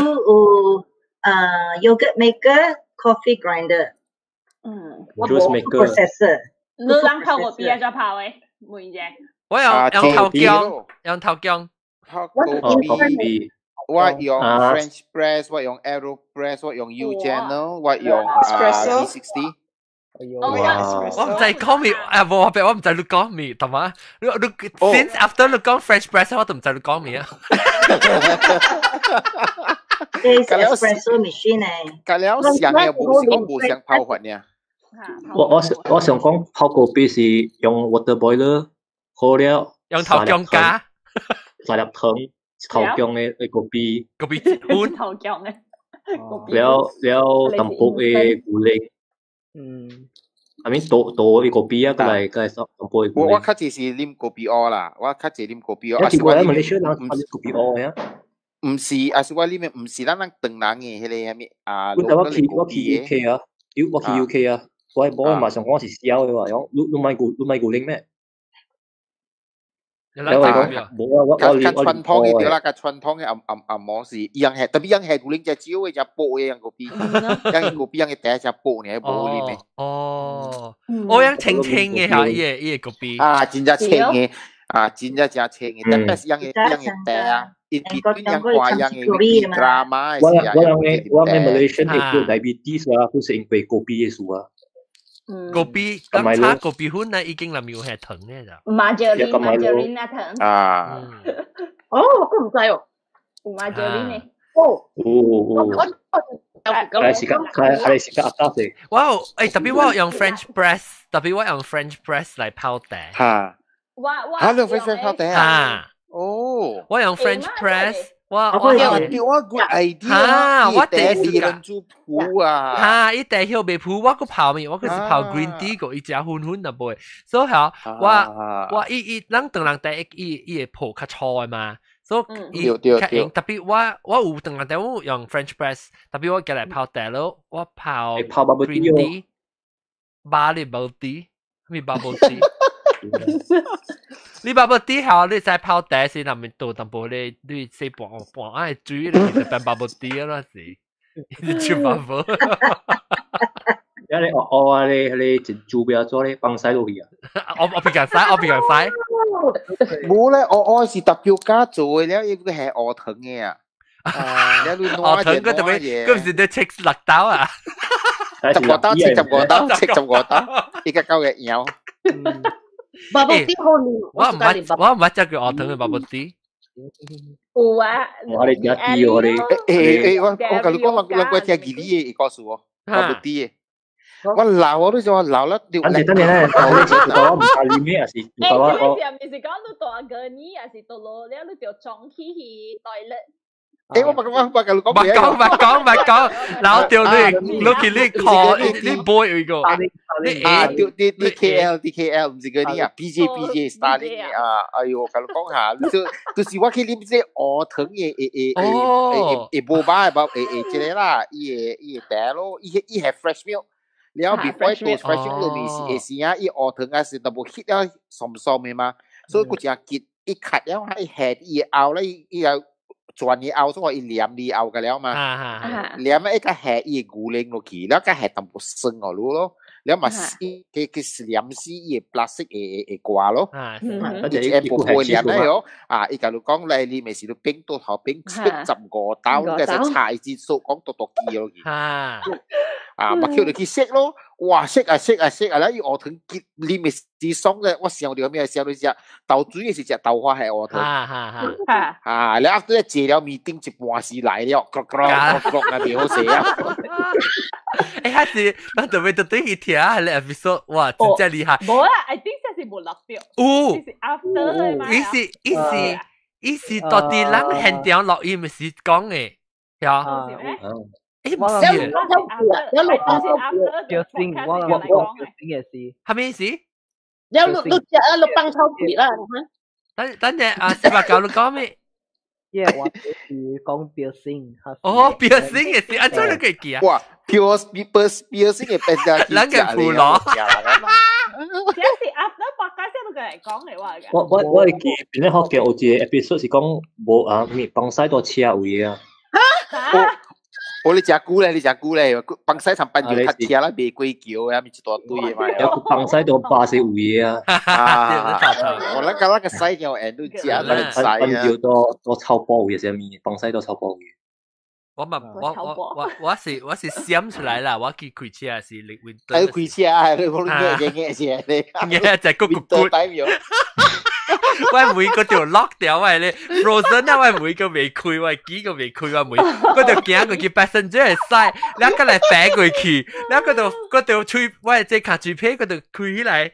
G: yogurt maker、coffee grinder，juice
D: maker、
G: processor。
F: 你人泡過邊就泡嘅，每隻。
A: 我用用頭薑，用頭薑。
E: 泡咖啡。我用 French press，我用 Aeropress，我用 U Channel，我用 V60。
A: 我唔知講咩，啊無我我唔知你講咩，同埋你你 since after 你講 French press，我都唔知你講咩啊。
G: 這是 espresso machine 呢？
E: 隔了上嘅無是講無上泡法呢？
D: 我想講泡咖啡是用 water boiler 好了，
A: 用頭薑加
D: 三粒糖，頭薑嘅咖啡，
A: 咖啡粉
F: 頭薑嘅，
D: 了了淡薄嘅牛奶。I mean 倒倒一個啤啊，過來過來淡薄嘅牛奶。
E: 我較濟是啉咖啡烏啦，我較濟啉咖啡烏。
D: 啊，是我喺馬來西亞人較濟咖啡烏嘅啊。
E: 唔是，啊是我裡面唔是咱咱唐人嘅迄個啥物啊？
D: 我去 UK 啊，我去 UK 啊，我馬上講是痟嘅話，講你你買牛你買牛奶咩？
A: 你講
D: 無啊，我
E: 較傳統嘅對啦，較傳統嘅按按按模式，伊樣係特別樣係牛奶只少嘅只薄嘅樣咖啡，樣咖啡樣嘅茶只薄呢，無裡面。
A: 哦，我樣清清嘅嚇，伊個咖啡。
E: 啊，真正清嘅，啊，真正真清嘅，特別是樣嘅樣嘅茶啊。因比樣掛樣嘅 drama
D: 我嘅 Malaysian 會叫 diabetes 啊，都是因為咖啡嘅事啊。
A: 咖啡咁炒咖啡粉咧，已經係冇係糖嘅就。
F: 馬焦林馬焦林那糖。
E: 啊。
H: 哦，我唔知哦。
F: 有馬焦林呢？
H: 哦。
D: 哦哦。係時間係時間壓得
A: 哇！誒特別我用 French press，特別我用 French press 嚟泡茶。
E: 嚇。
F: 我我。
E: 嚇！用 French press 泡茶啊？哦。
A: 我用 French press。我
E: 我對我 good idea
A: 嚇！我第
E: 一個煮鋪啊！
A: 嚇！伊茶葉未鋪，我閣泡麵，我閣是泡 green tea 個，伊食粉粉就袂。所以嚇，我伊伊咱唐人茶伊伊會泡較粗的嘛，所以伊較硬。特別我有唐人茶，我用 French press，特別我過來泡茶咯，我泡 green tea，巴哩 bubble tea，咩 bubble tea？你 bubble tea 好，你使泡茶時，那面倒淡薄咧，你洗半半愛水，你就變 bubble tea 啦是，你出 bubble。
D: 一你哦哦啊，你你煮不要做咧，放晒落去啊！
A: 我比較使，我比較使。
E: 冇咧，我是特別加做嘅了，伊個係鵝糖嘅啊。
A: 鵝糖嗰特別，嗰唔是你切六刀啊？
E: 十個刀，切十個刀，切十個刀，一個夠嘅腰。
H: bubble tea 好啉，
A: 我唔捌食過鵝糖嘅 bubble tea。
F: 有啊，
D: 我哋聽啲我哋，
E: 我甲你講，我我聽義理嘅故事哦，bubble tea 嘅。我老我都想老了，
D: 等陣等陣咧，我唔係啉咩啊？是，
F: 我我是唔是講到大個呢？還是到落了你就裝起去 toilet？
E: 我唔甲你講，
A: 唔講唔講唔講，老掉你，你去你 call 你 boy 一個，
E: 你啊，對 D D K L D K L 唔是嗰啲啊，B J B J Starling 啊，哎呦，甲你講下，就是我去啉這烏糖嘅，會會會會無飽的，會會這個啦，伊會伊會茶咯，伊伊係 fresh milk。了 before 倒 fresh milk 落面是會時啊，伊烏糖啊是淡薄 heat 了爽爽的嘛，所以佢真結一卡了，伊下伊後咧，伊又轉伊後，所以伊黏你後個了嘛，黏啊一個下伊牛奶落去，了個下淡薄酸哦咯，了嘛伊佢佢黏死伊 plastic 會會掛咯，伊會會黏咧喲，啊，伊甲你講咧，你咪是你冰到頭冰75刀，你個茶一支數講多多記落去。啊，目口就去食咯，哇，食啊食啊食啊，咧伊烏糖結你咪是爽咧，我想到咩？想到食豆水是食豆花係烏糖，啊，你後底坐了面頂一半時來了，咯咯咯咯，那邊好食啊！
A: 欸，還是咱特別特對去聽啊，個 episode，哇，真正厲害！
F: 無啦，I think 這是無錄到，
A: 有，
F: 是 after 的嘛？
A: 伊是到底咱現場錄音是講的，係啊。欸，唔是，
H: 有錄
C: 叫先，我我我叫先嘅事。
A: 係咩意思？
H: 有錄錄只啊，錄放臭屁啦！
A: 等等陣啊，四百九你講咩？
C: 這個話題是講 piercing。
A: 哦，piercing 嘅是按怎你會記啊？
E: 哇，piercing 嘅變家
A: 咱個普羅。
F: 這是 after podcast 都過來講嘅話嘅。
D: 我會記邊個學嘅有一個 episode 是講無啊，咩幫西到車位啊。
E: 我你食久咧，你食久咧，幫西上班就較車啦，未過橋啊，咪一大堆嘅嘛。
D: 有幫西到巴士位啊。
E: 啊！我那個那個西叫人都食，那個西啊。
D: 班到臭波位啥物？幫西到臭波位。
A: 我嘛我是閃出來啦，我去開車是你會。
E: 哎，開車啊！你講你嘅嘅先，你。
A: 嘅就咕咕咕。我每個條 lock 掉我咧，frozen 啊！我每個未開，我幾個未開，我每嗰條行過去 passenger 使，兩個嚟擺過去，兩個就嗰條吹，我這卡嘴皮嗰度開起來，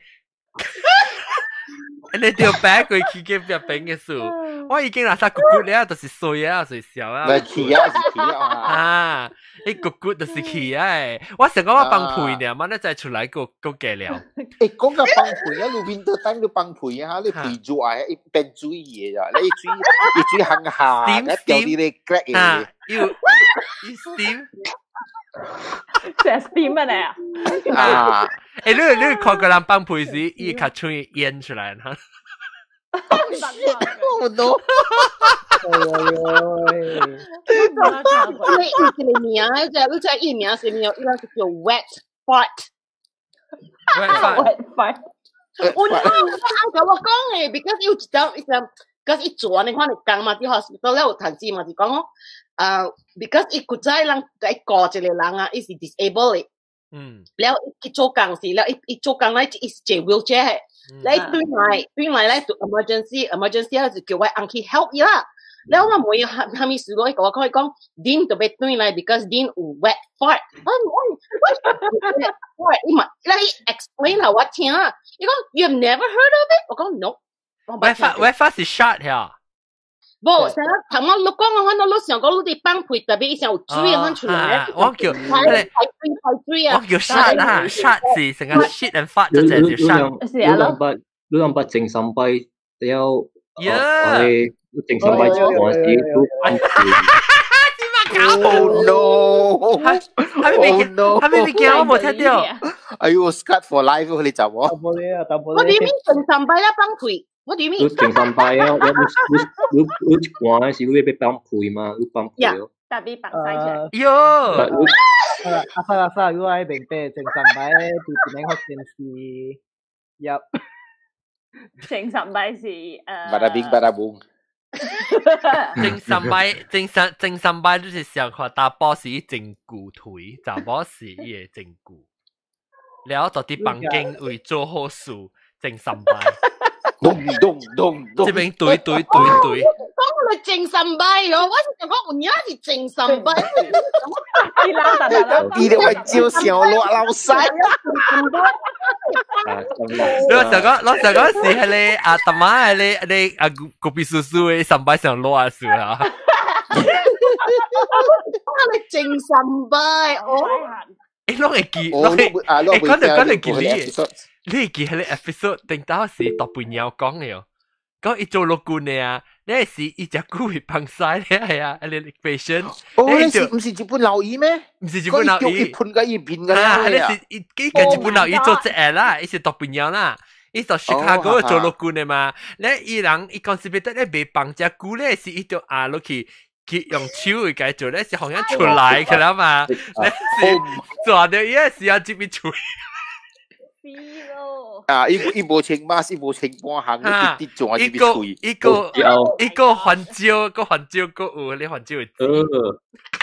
A: 你條擺過去嘅變變嘅數，我已經拿晒咕咕了，就是衰啊，就是笑啊。
E: 咪氣啊，是氣啊！
A: 啊，你咕咕就是氣啊！我成個我放屁呢，嘛你再出來個個計了。
E: 誒，講到放屁啊，路邊都等到放屁啊，你屁住啊，一變水嘅咋，你水你水行下，一掉啲你 crack 嘅。
A: 要 steam，
F: 成 steam 啊你
A: 啊！啊！誒，你看個人放屁時，伊較吹煙出來哈。
E: Oh no！
H: 你一個名，就你知伊名是咩？伊個是叫 wet fart。
A: wet
F: fart。
H: 我我啱我講嘅，because 有一張一張，because 伊做你看你講嘛，啲 hospital 咧有談錢嘛，是講哦，啊，because 伊古早人在顧一個人啊，伊是 disabled 嘅。了伊做工時，了伊伊做工咧，伊是坐 wheelchair 嘅。你對來對來咧，emergency emergency 就叫我翁去 help 伊啦。了我問伊蝦米事咯，伊甲我講伊講 Dean 特別對來，because Dean 有 wet fart。我我我伊嘛，你 explain 下我聽啊。伊講 You have never heard of it？我講 no。
A: wet fart wet fart 是 shot 呀。
H: 無，成日頭我你講我可能你想講你哋放屁特別伊想有水咁出來。
A: 我叫
H: 排排水排水啊！
A: 我叫 shot 啊，shot 是成個 shit and fart 就係叫 shot。
D: 你兩筆你兩筆正三擺了，我哋正三擺做嗰時都放屁。
E: Oh no！
A: 係咪
E: no？
A: 係咪你驚我冇聽到？
E: 哎呦，scarred for life 你就我。
H: 我點知正三擺啦放屁？我點知？
D: 你正三擺啊！你你你你一寒時，你會放屁嘛？你放屁哦。
F: 特別白晒出嚟。
A: 喲！
C: 阿沙阿沙，我愛明白正三擺佇邊個電視，入。
F: 正三擺是。
E: Bada bing bada boom。
A: 正三擺，正三擺就是上看查埔是正骨腿，查某是伊個正骨。了就佇房間為做好事，正三擺。
E: 咚咚咚咚，
A: 這邊對對對對。
H: 講你正三擺哦，我是想講有影是正三擺。
E: 伊就會照上落老細。
A: 你想講，我想講是迄個阿大媽，迄個迄個阿隔壁叔叔的三擺上落啊數啊。
H: 我你正三擺哦。
A: 誒，攏會記，攏會，誒，講就講就記你，你會記迄個 episode 頂到時大笨鳥講的哦，講伊做陸軍的啊，你是伊隻久會放屎咧，係啊，迄個 patient。
E: 哦，你是毋是日本老醫咩？
A: 毋是日本老醫，
E: 伊噴個伊面個
A: 啊，你是伊伊個日本老醫做這個啦，伊是大笨鳥啦。伊到芝加哥做陸軍的嘛，咧伊人伊講是別得咧未放隻久咧，是伊就壓落去。佢用手去解做咧，是好像出來㗎啦嘛，咧是抓到伊個時候這邊出。
E: 啊！伊伊無穿馬，伊無穿半項，伊直直轉這邊吹。
A: 一個一個環蕉，個環蕉個有你環蕉。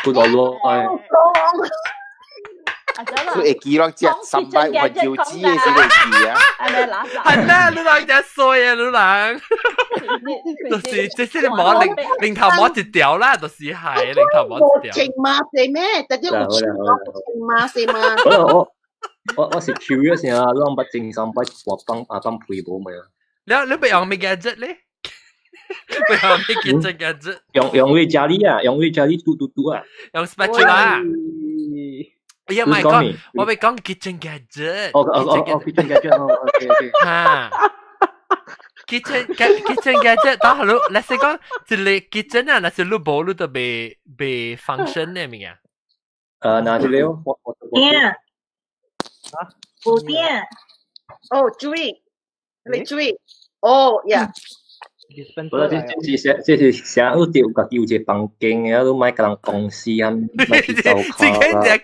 D: 不落落哎。
E: 佢會記攏食三擺環蕉子的是會記啊！
A: 係咩？你人只衰啊！你人，就是這是摸零零頭摸一條啦，就是係零頭摸一條。
H: 情嘛是咩？特啲有情嘛是嘛？
D: 我我我是 curious 啊，攏捌正三擺我放啊放屁無咩啊？
A: 你你欲用咩 gadget 咧？欲用咩 gadget？
D: 用用你家裡啊，用你家裡嘟嘟嘟啊，
A: 用 spatula。哎呀，唔係講，我咪講 kitchen gadget。
D: 哦哦哦哦，kitchen gadget，哦，OK OK。
A: 嚇， kitchen gadget，但係你，let's say 講一個 kitchen 啊，若是你無你就袂袂 function 嘅物件。
D: 嗱，這個我
G: 電啊，無電。
H: 哦，注意，你注意。哦，yeah。
D: 我這這是寫這是寫好掉，家己有一個房間嘅，都莫共人公司啊，莫去走
A: 自己只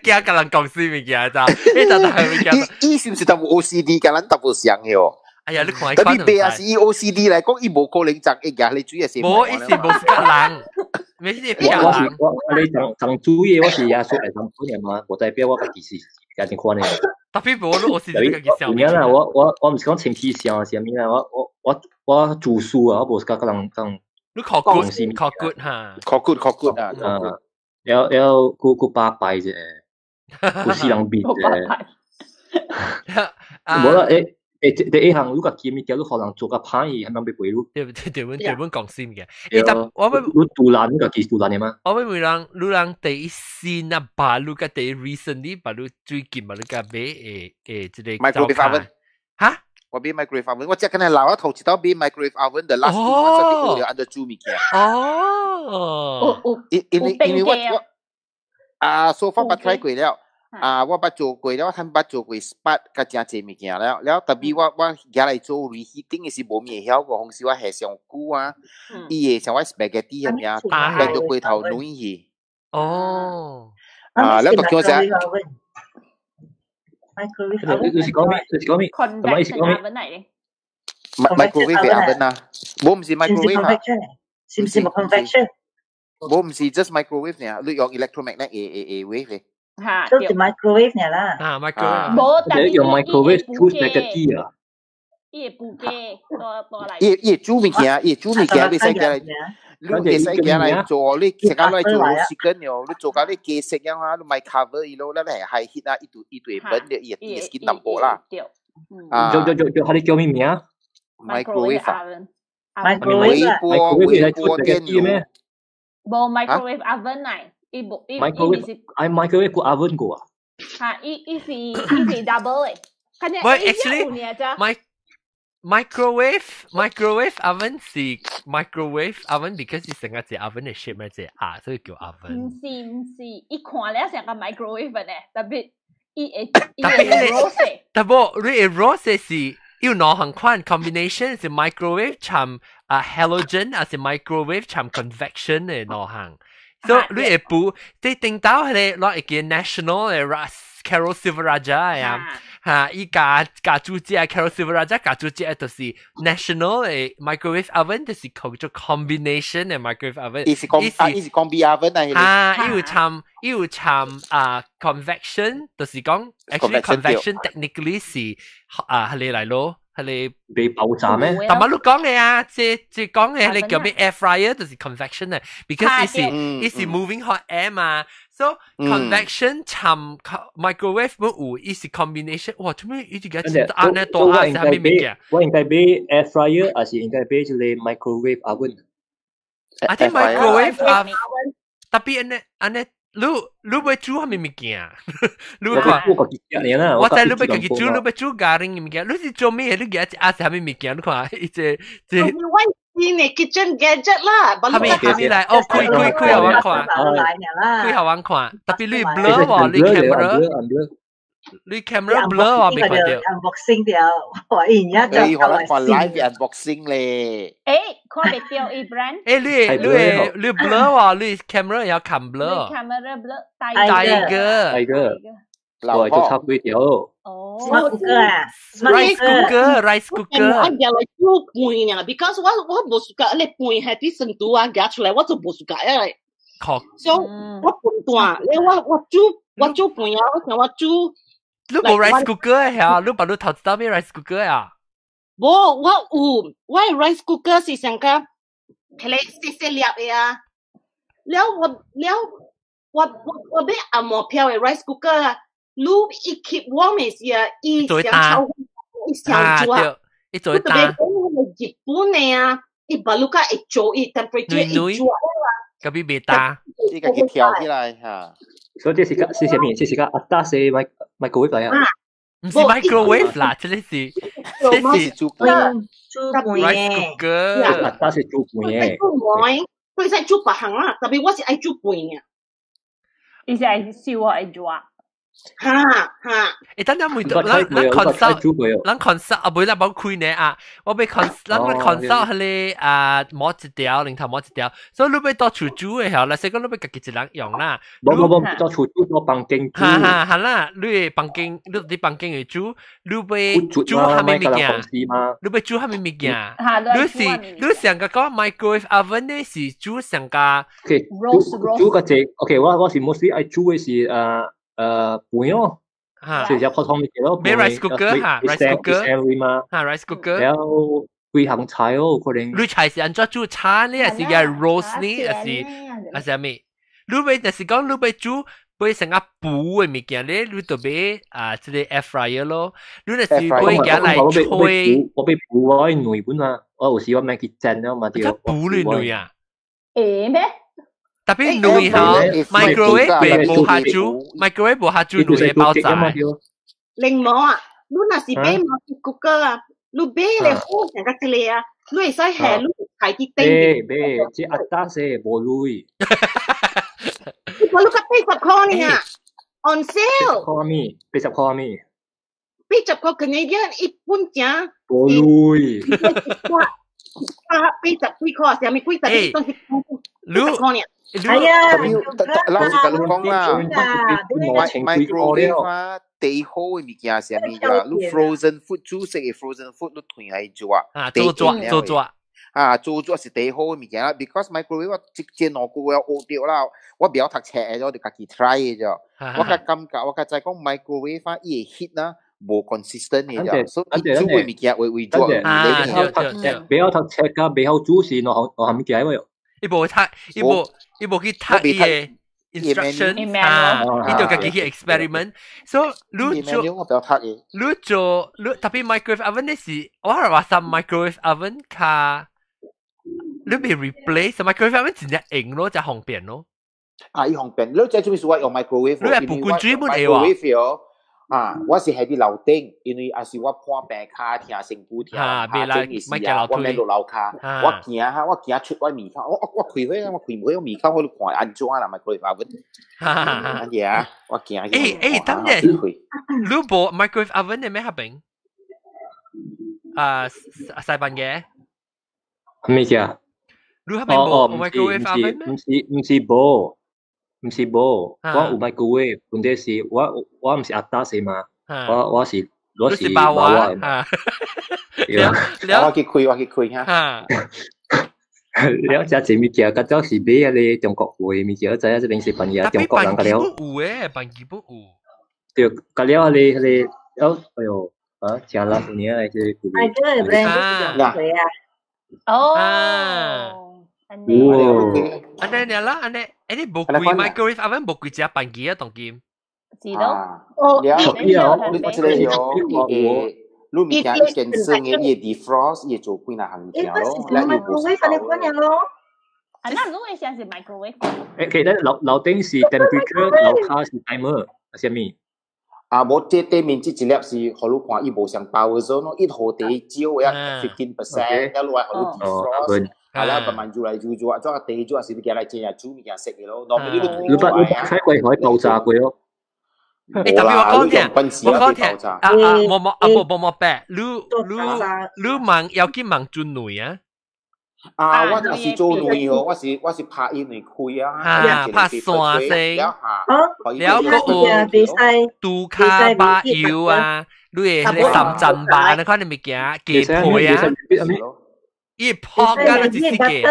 A: 驚共人公司物件，咋？你就係物件。
E: 伊是毋是淡薄 OCD，共咱淡薄像嘅哦？
A: 哎呀，你看
E: 特別白啊，是伊 OCD 來講，伊無可能髒一夾你水也是。
A: 無，伊是無是個人，沒是
D: 我我是我你長長主意，我是耶穌來當本嘛，無代表我家己是家己款的。
A: 特別無你 OCD 家己想。
D: 有影啦，我毋是講清氣上是啥物啦，我住宿啊，我無是甲人講。
A: 你考 good，考 good 哈？
E: 考 good 考 good 啊！
D: 了了，閣閣八拜者，有死人變者。無啦，第一項你家己物件，你予人做較歹，伊還能欲賠你。
A: 對對對，阮對阮公司物件。欸，但我欲
D: 你獨攬，你家己獨攬的嗎？
A: 我欲問人，你人第一新啊，把你甲第一 recently 把你最近把你甲買的的這個
E: microwave oven。
A: 哈？
E: 我買 microwave oven，我這敢若老啊頭一道買 microwave oven 的 last two months 我按著煮物件。
A: 哦。
E: 因為我啊，so far 捌 try 過了。啊，我捌做過了，我捌做過 spot 甲誠濟物件了，了特別我舉來做 reheating 的是無物會曉過，同時我下上久啊，伊會像我 spaghetti 咁樣，變到過頭軟去。
A: 哦。
E: 啊，了就叫啥？
D: 你是講咩？你是講咩？什麼意思講咩
E: ？microwave oven 啊，無毋是 microwave 啊，
G: 是毋是 convection？
E: 無毋是 just microwave 呢，你用 electromagnetic 的 wave 嘅。
F: 嚇，
G: 都是 microwave 呢啦。
A: 啊，microwave。
F: 無，但
D: 係用 microwave 煮 spaghetti 啊。
F: 伊會補雞，多多來。
E: 伊會煮物件，伊會煮物件，你使寄來，你會使寄來做，你成日來做時間哦，你做到你雞色樣啊，你莫 cover 伊咯，你係 high heat 啊，伊就伊就會崩的，伊會 skin 淡薄啦。
D: 啊。叫叫叫叫，佢叫咩名
E: ？microwave
F: oven。
G: microwave
E: 微波微波電爐。
F: 無 microwave oven 嚟。伊無伊伊
D: 毋是，愛 microwave 個 oven 過啊？
F: 嚇，伊是 double 的。
A: 喂，actually，microwave oven 是 microwave oven because 是成個隻 oven 的 shape 咪隻啊，所以叫 oven。
F: 毋是毋是，伊看了成個 microwave 呢，特別伊會伊會 roast。
A: 特別你會 roast 是有兩項款 combination 是 microwave 摻啊 halogen，還是 microwave 摻 convection 的兩項。所以你會補，你頂到彼個，我會記 national 的 Carol Silveraja 呀，嚇，伊家家主只 Carol Silveraja 家主只就是 national 的 microwave oven，就是叫做 combination 的 microwave oven。
E: 伊是講啊，伊是 combi oven
A: 啊，啊，伊有摻伊有摻啊 convection，就是講 actually convection technically 是啊，係你來咯。係你
D: 被爆炸咩？
A: 但係你講嘅啊，這講嘅你叫咩 air fryer 就是 convection 嘅，because 伊是 moving hot air 嘛，so convection 摻 microwave 冇有，伊是 combination。哇，做咩伊這個按呢多啊？係咩物件？
D: 我應該買 air fryer，還是應該買這個 microwave oven？
A: 啊，啲 microwave oven，特別按呢按呢。你欲煮啥物物件？你看，
D: 我家己食啦。
A: 我知你欲家己煮，你欲煮咖喱物件。你是做咩？你舉一阿是啥物物件？你看，伊這這。
H: 我是呢 kitchen gadget 啦。
A: 啥物啥物來？哦，開開開，予我看。開予我看。特別你 blur 喎，你 camera。你 camera blur 我未看到。
G: unboxing 掉，我而家就
E: 你可能看 live unboxing 咧。
F: 誒，看袂著伊 brand。
A: 誒，你 blur 喎，你 camera 有冚 blur。
F: camera blur。
A: Tiger。
D: Tiger。我就插幾條。
F: 哦。
G: Smart cooker 啊
A: ，rice cooker，rice cooker。
H: 我舉來煮飯啊，because 我無 suka 你飯係啲生肚啊，夾出來我就無 suka 啊。所以我笨蛋，你我煮飯啊，我想我煮。
A: 你無 rice cooker 嚇？你把你頭一道買 rice cooker 啊？
H: 無，我有，我 rice cooker 是上個，彼個細細粒的啊。了我了我買紅毛票的 rice cooker 啊，你一 keep warm 的時啊，伊上超伊上煮啊，
A: 伊做焦。
H: 特別日本的啊，伊把你個會做伊 temperature 會做啊，
A: 嗰邊袂焦。
E: 你家己調起來嚇。
D: 所以這是個是啥物？這是個 atas 的 microwave 來啊。
A: 唔是 microwave 啦，這裡是這是
E: 煮飯
G: 煮飯
A: rice cooker，
D: 那是煮飯嘅。
H: 煮飯，佢使煮別項啦，特別我是愛煮飯嘅。
F: 伊是愛燒愛煮。
H: 哈哈！
A: 欸，等陣每咱咱 consult，咱 consult 啊，唔啦，冇開呢啊，我被 cons，咱 consult 迄個啊，摸一條，零頭摸一條，所以你欲到厝煮的時候，來說講你欲家己一人用啦。
D: 無無無，到厝煮到房間煮。
A: 哈哈，係啦，你的房間，你佇房間會煮，你欲煮啥物物件？你欲煮啥物物件？你是你上個講 microwave oven 呢是煮上個。
D: OK，煮煮個這 OK，我是 mostly 愛煮的是飯哦，是只普通物件咯。
A: 買 rice cooker 哈，rice cooker
D: 嘛，
A: 哈 rice cooker。
D: 然後幾項菜哦，可能。
A: 你菜是按怎煮炒呢？還是個 roast 呢？還是啥物？你欲就是講你欲煮買成個補的物件咧，你就買啊，這個 air fryer 咯。你若是買件來吹，
D: 我欲補我愛軟本啊，我有時我買去煎了嘛，對。
A: 補你軟啊？
F: 會咩？
A: 特別軟嗬，microwave 無下煮，microwave 無下煮軟的爆炸。
H: 檸檬啊，你若是買 cooker 啊，你買咧好成個這個啊，你會使下你開去頂。
D: 買買，這阿達些無鐳。
H: 我你個80塊呢，on sale。
D: 塊咪？80塊咪？80
H: 塊 Canadian 一本正。
D: 無鐳。
H: 80幾塊，啥物幾十？當時
A: 你
H: 塊呢？
G: 係啊，
E: 老實甲你講啦，microwave 啊，最好的物件是啥物啦？你 frozen food 煮食的 frozen food 你退來做
A: 啊，做做做做
E: 啊，做做是最好的物件啦。Because microwave 我直接2個月學著啦，我袂曉讀冊的，我就家己 try 的啫。我較感覺，我較知講 microwave 啊，伊的 heat 啦無 consistent 的啫，所以煮的物件會為做。
A: 啊，
D: 袂曉讀冊甲袂曉煮是兩項物件喎。
A: 伊無讀，伊無去讀伊的 instruction 啊，伊就家己去 experiment。所以你做，你做，你特別 microwave oven 呢是，我係話什 microwave oven 較，你袂 replace microwave oven 真正用咯，就方便咯。
E: 啊，伊方便，你這做咩事我用 microwave？
A: 你係不滾水本會喎。
E: 啊！我是喺啲樓頂，因為也是我破病跤疼身軀疼，下種嘅時啊，我免落樓跤，我行哈，我行出我門口，我開會，我開會，我門口我都看按怎啦，咪開 oven。按嘢啊，我行。
A: 欸，等陣，你無 microwave oven 嘅咩合並？啊，西班牙。
D: 咩嘢？
A: 你合並無 microwave oven
D: 咩？毋是無。毋是無，我有 microwave，問題是我毋是阿達是嘛，我是
A: 爸爸嘛。
E: 我去開，我去開哈。
D: 了食這物件，較早是買彼個中國貨的物件，知影這邊西班牙中國人甲了。
A: 有誒，班機不有。
D: 對，甲了彼個，了，哎喲，啊，食力有影的這個。
G: 哎，這個 brand 是啊。
F: 哦。
D: 哇！
A: 按呢啦，按呢，欸你無貴 microwave oven 無貴只班機啊，當今。
F: 是咯。
E: 哦，了，你這個哦，你物件一件算的，伊 defrost 伊做幾若項物件咯，
G: 咱又無 microwave 咯。
F: 啊，那如果現是 microwave。
D: 欸，其實樓頂是 temperature，樓跤是 timer，啊啥物？
E: 啊，無這對面這一粒是，予你看伊無上 power zone 咯，伊予第少的 15%，了落來予你 defrost。啊啦，慢慢煮來煮煮啊，做個茶煮啊，是你寄來煎啊，煮物件食的咯。
D: 你捌你捌開過可以爆炸過哦？
A: 欸，特別我講聽，我講聽，啊啊，無無啊無無無白，你問要去問準女啊？
E: 啊，我若是做女哦，我是拍伊內開啊，
A: 啊，拍山聲，
E: 了
A: 了閣有杜卡巴油啊，你會彼個三層肉，你看你物件雞皮啊。伊泡甲你一世界，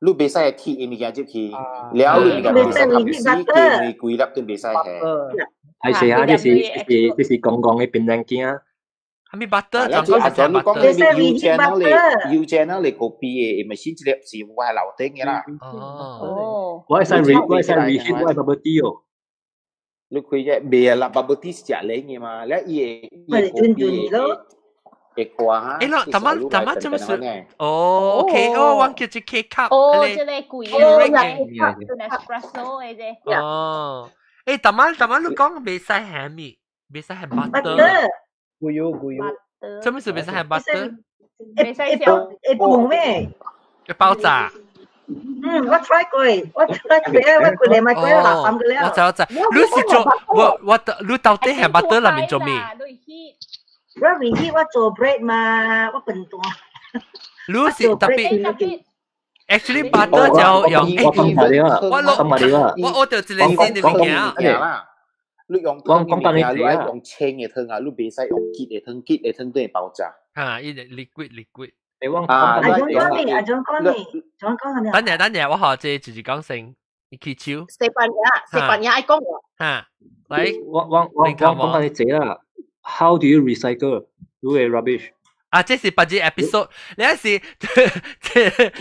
E: 你袂使鐵的物件入去，了你物件袂使含死雞卵規粒都袂使下。
D: 係是啊，這是公共的檳榔羹。
A: 啥物 butter？
E: 了，這阿陣你講的油煎那裡，油煎那裡咖啡的，咪是這粒是我係樓頂的啦。
F: 哦。
D: 我會使 reheat 我的 bubble tea 哦。
E: 你開只袂啦，bubble tea 是食冷的嘛，了伊會伊會咖啡的。會掛哈。
A: 欸，喏，大媽大媽做乜事？哦，OK，哦，我叫做 K cup。
F: 哦，這個貴的，Nespresso 的這。
A: 哦，欸，大媽大媽，你講袂使蝦米？袂使係 butter。
C: 牛油牛油。
A: 做咩事袂使係 butter？
G: 會會會爆咩？
A: 會爆炸。
G: 嗯，我 try 過，我 try 過，我過嚟買過垃圾個了。
A: 我知我知，你是做我我你到底係 butter 裏面做咩？
G: 我 reheat 我做 bread 嘛，我笨蛋。
A: 你是特別，actually butter 就用
D: 我講埋你啊，
A: 我我我就一個新的物件
E: 啦。你用湯嘅物件，你愛用清嘅湯啊，你袂使用結嘅湯，結嘅湯都會爆炸。
A: 嚇，伊個 liquid liquid。
D: 你講
E: 啊，
G: 阿種講你，阿種講你，種講係咪？
A: 等陣等陣，我學這就是講聲，你去手。
H: 西班牙，西班牙愛講喎。
A: 嚇，嚟，
D: 我講講緊你這啦。How do you recycle 你嘅 rubbish？
A: 啊，這是別隻 episode，你是這，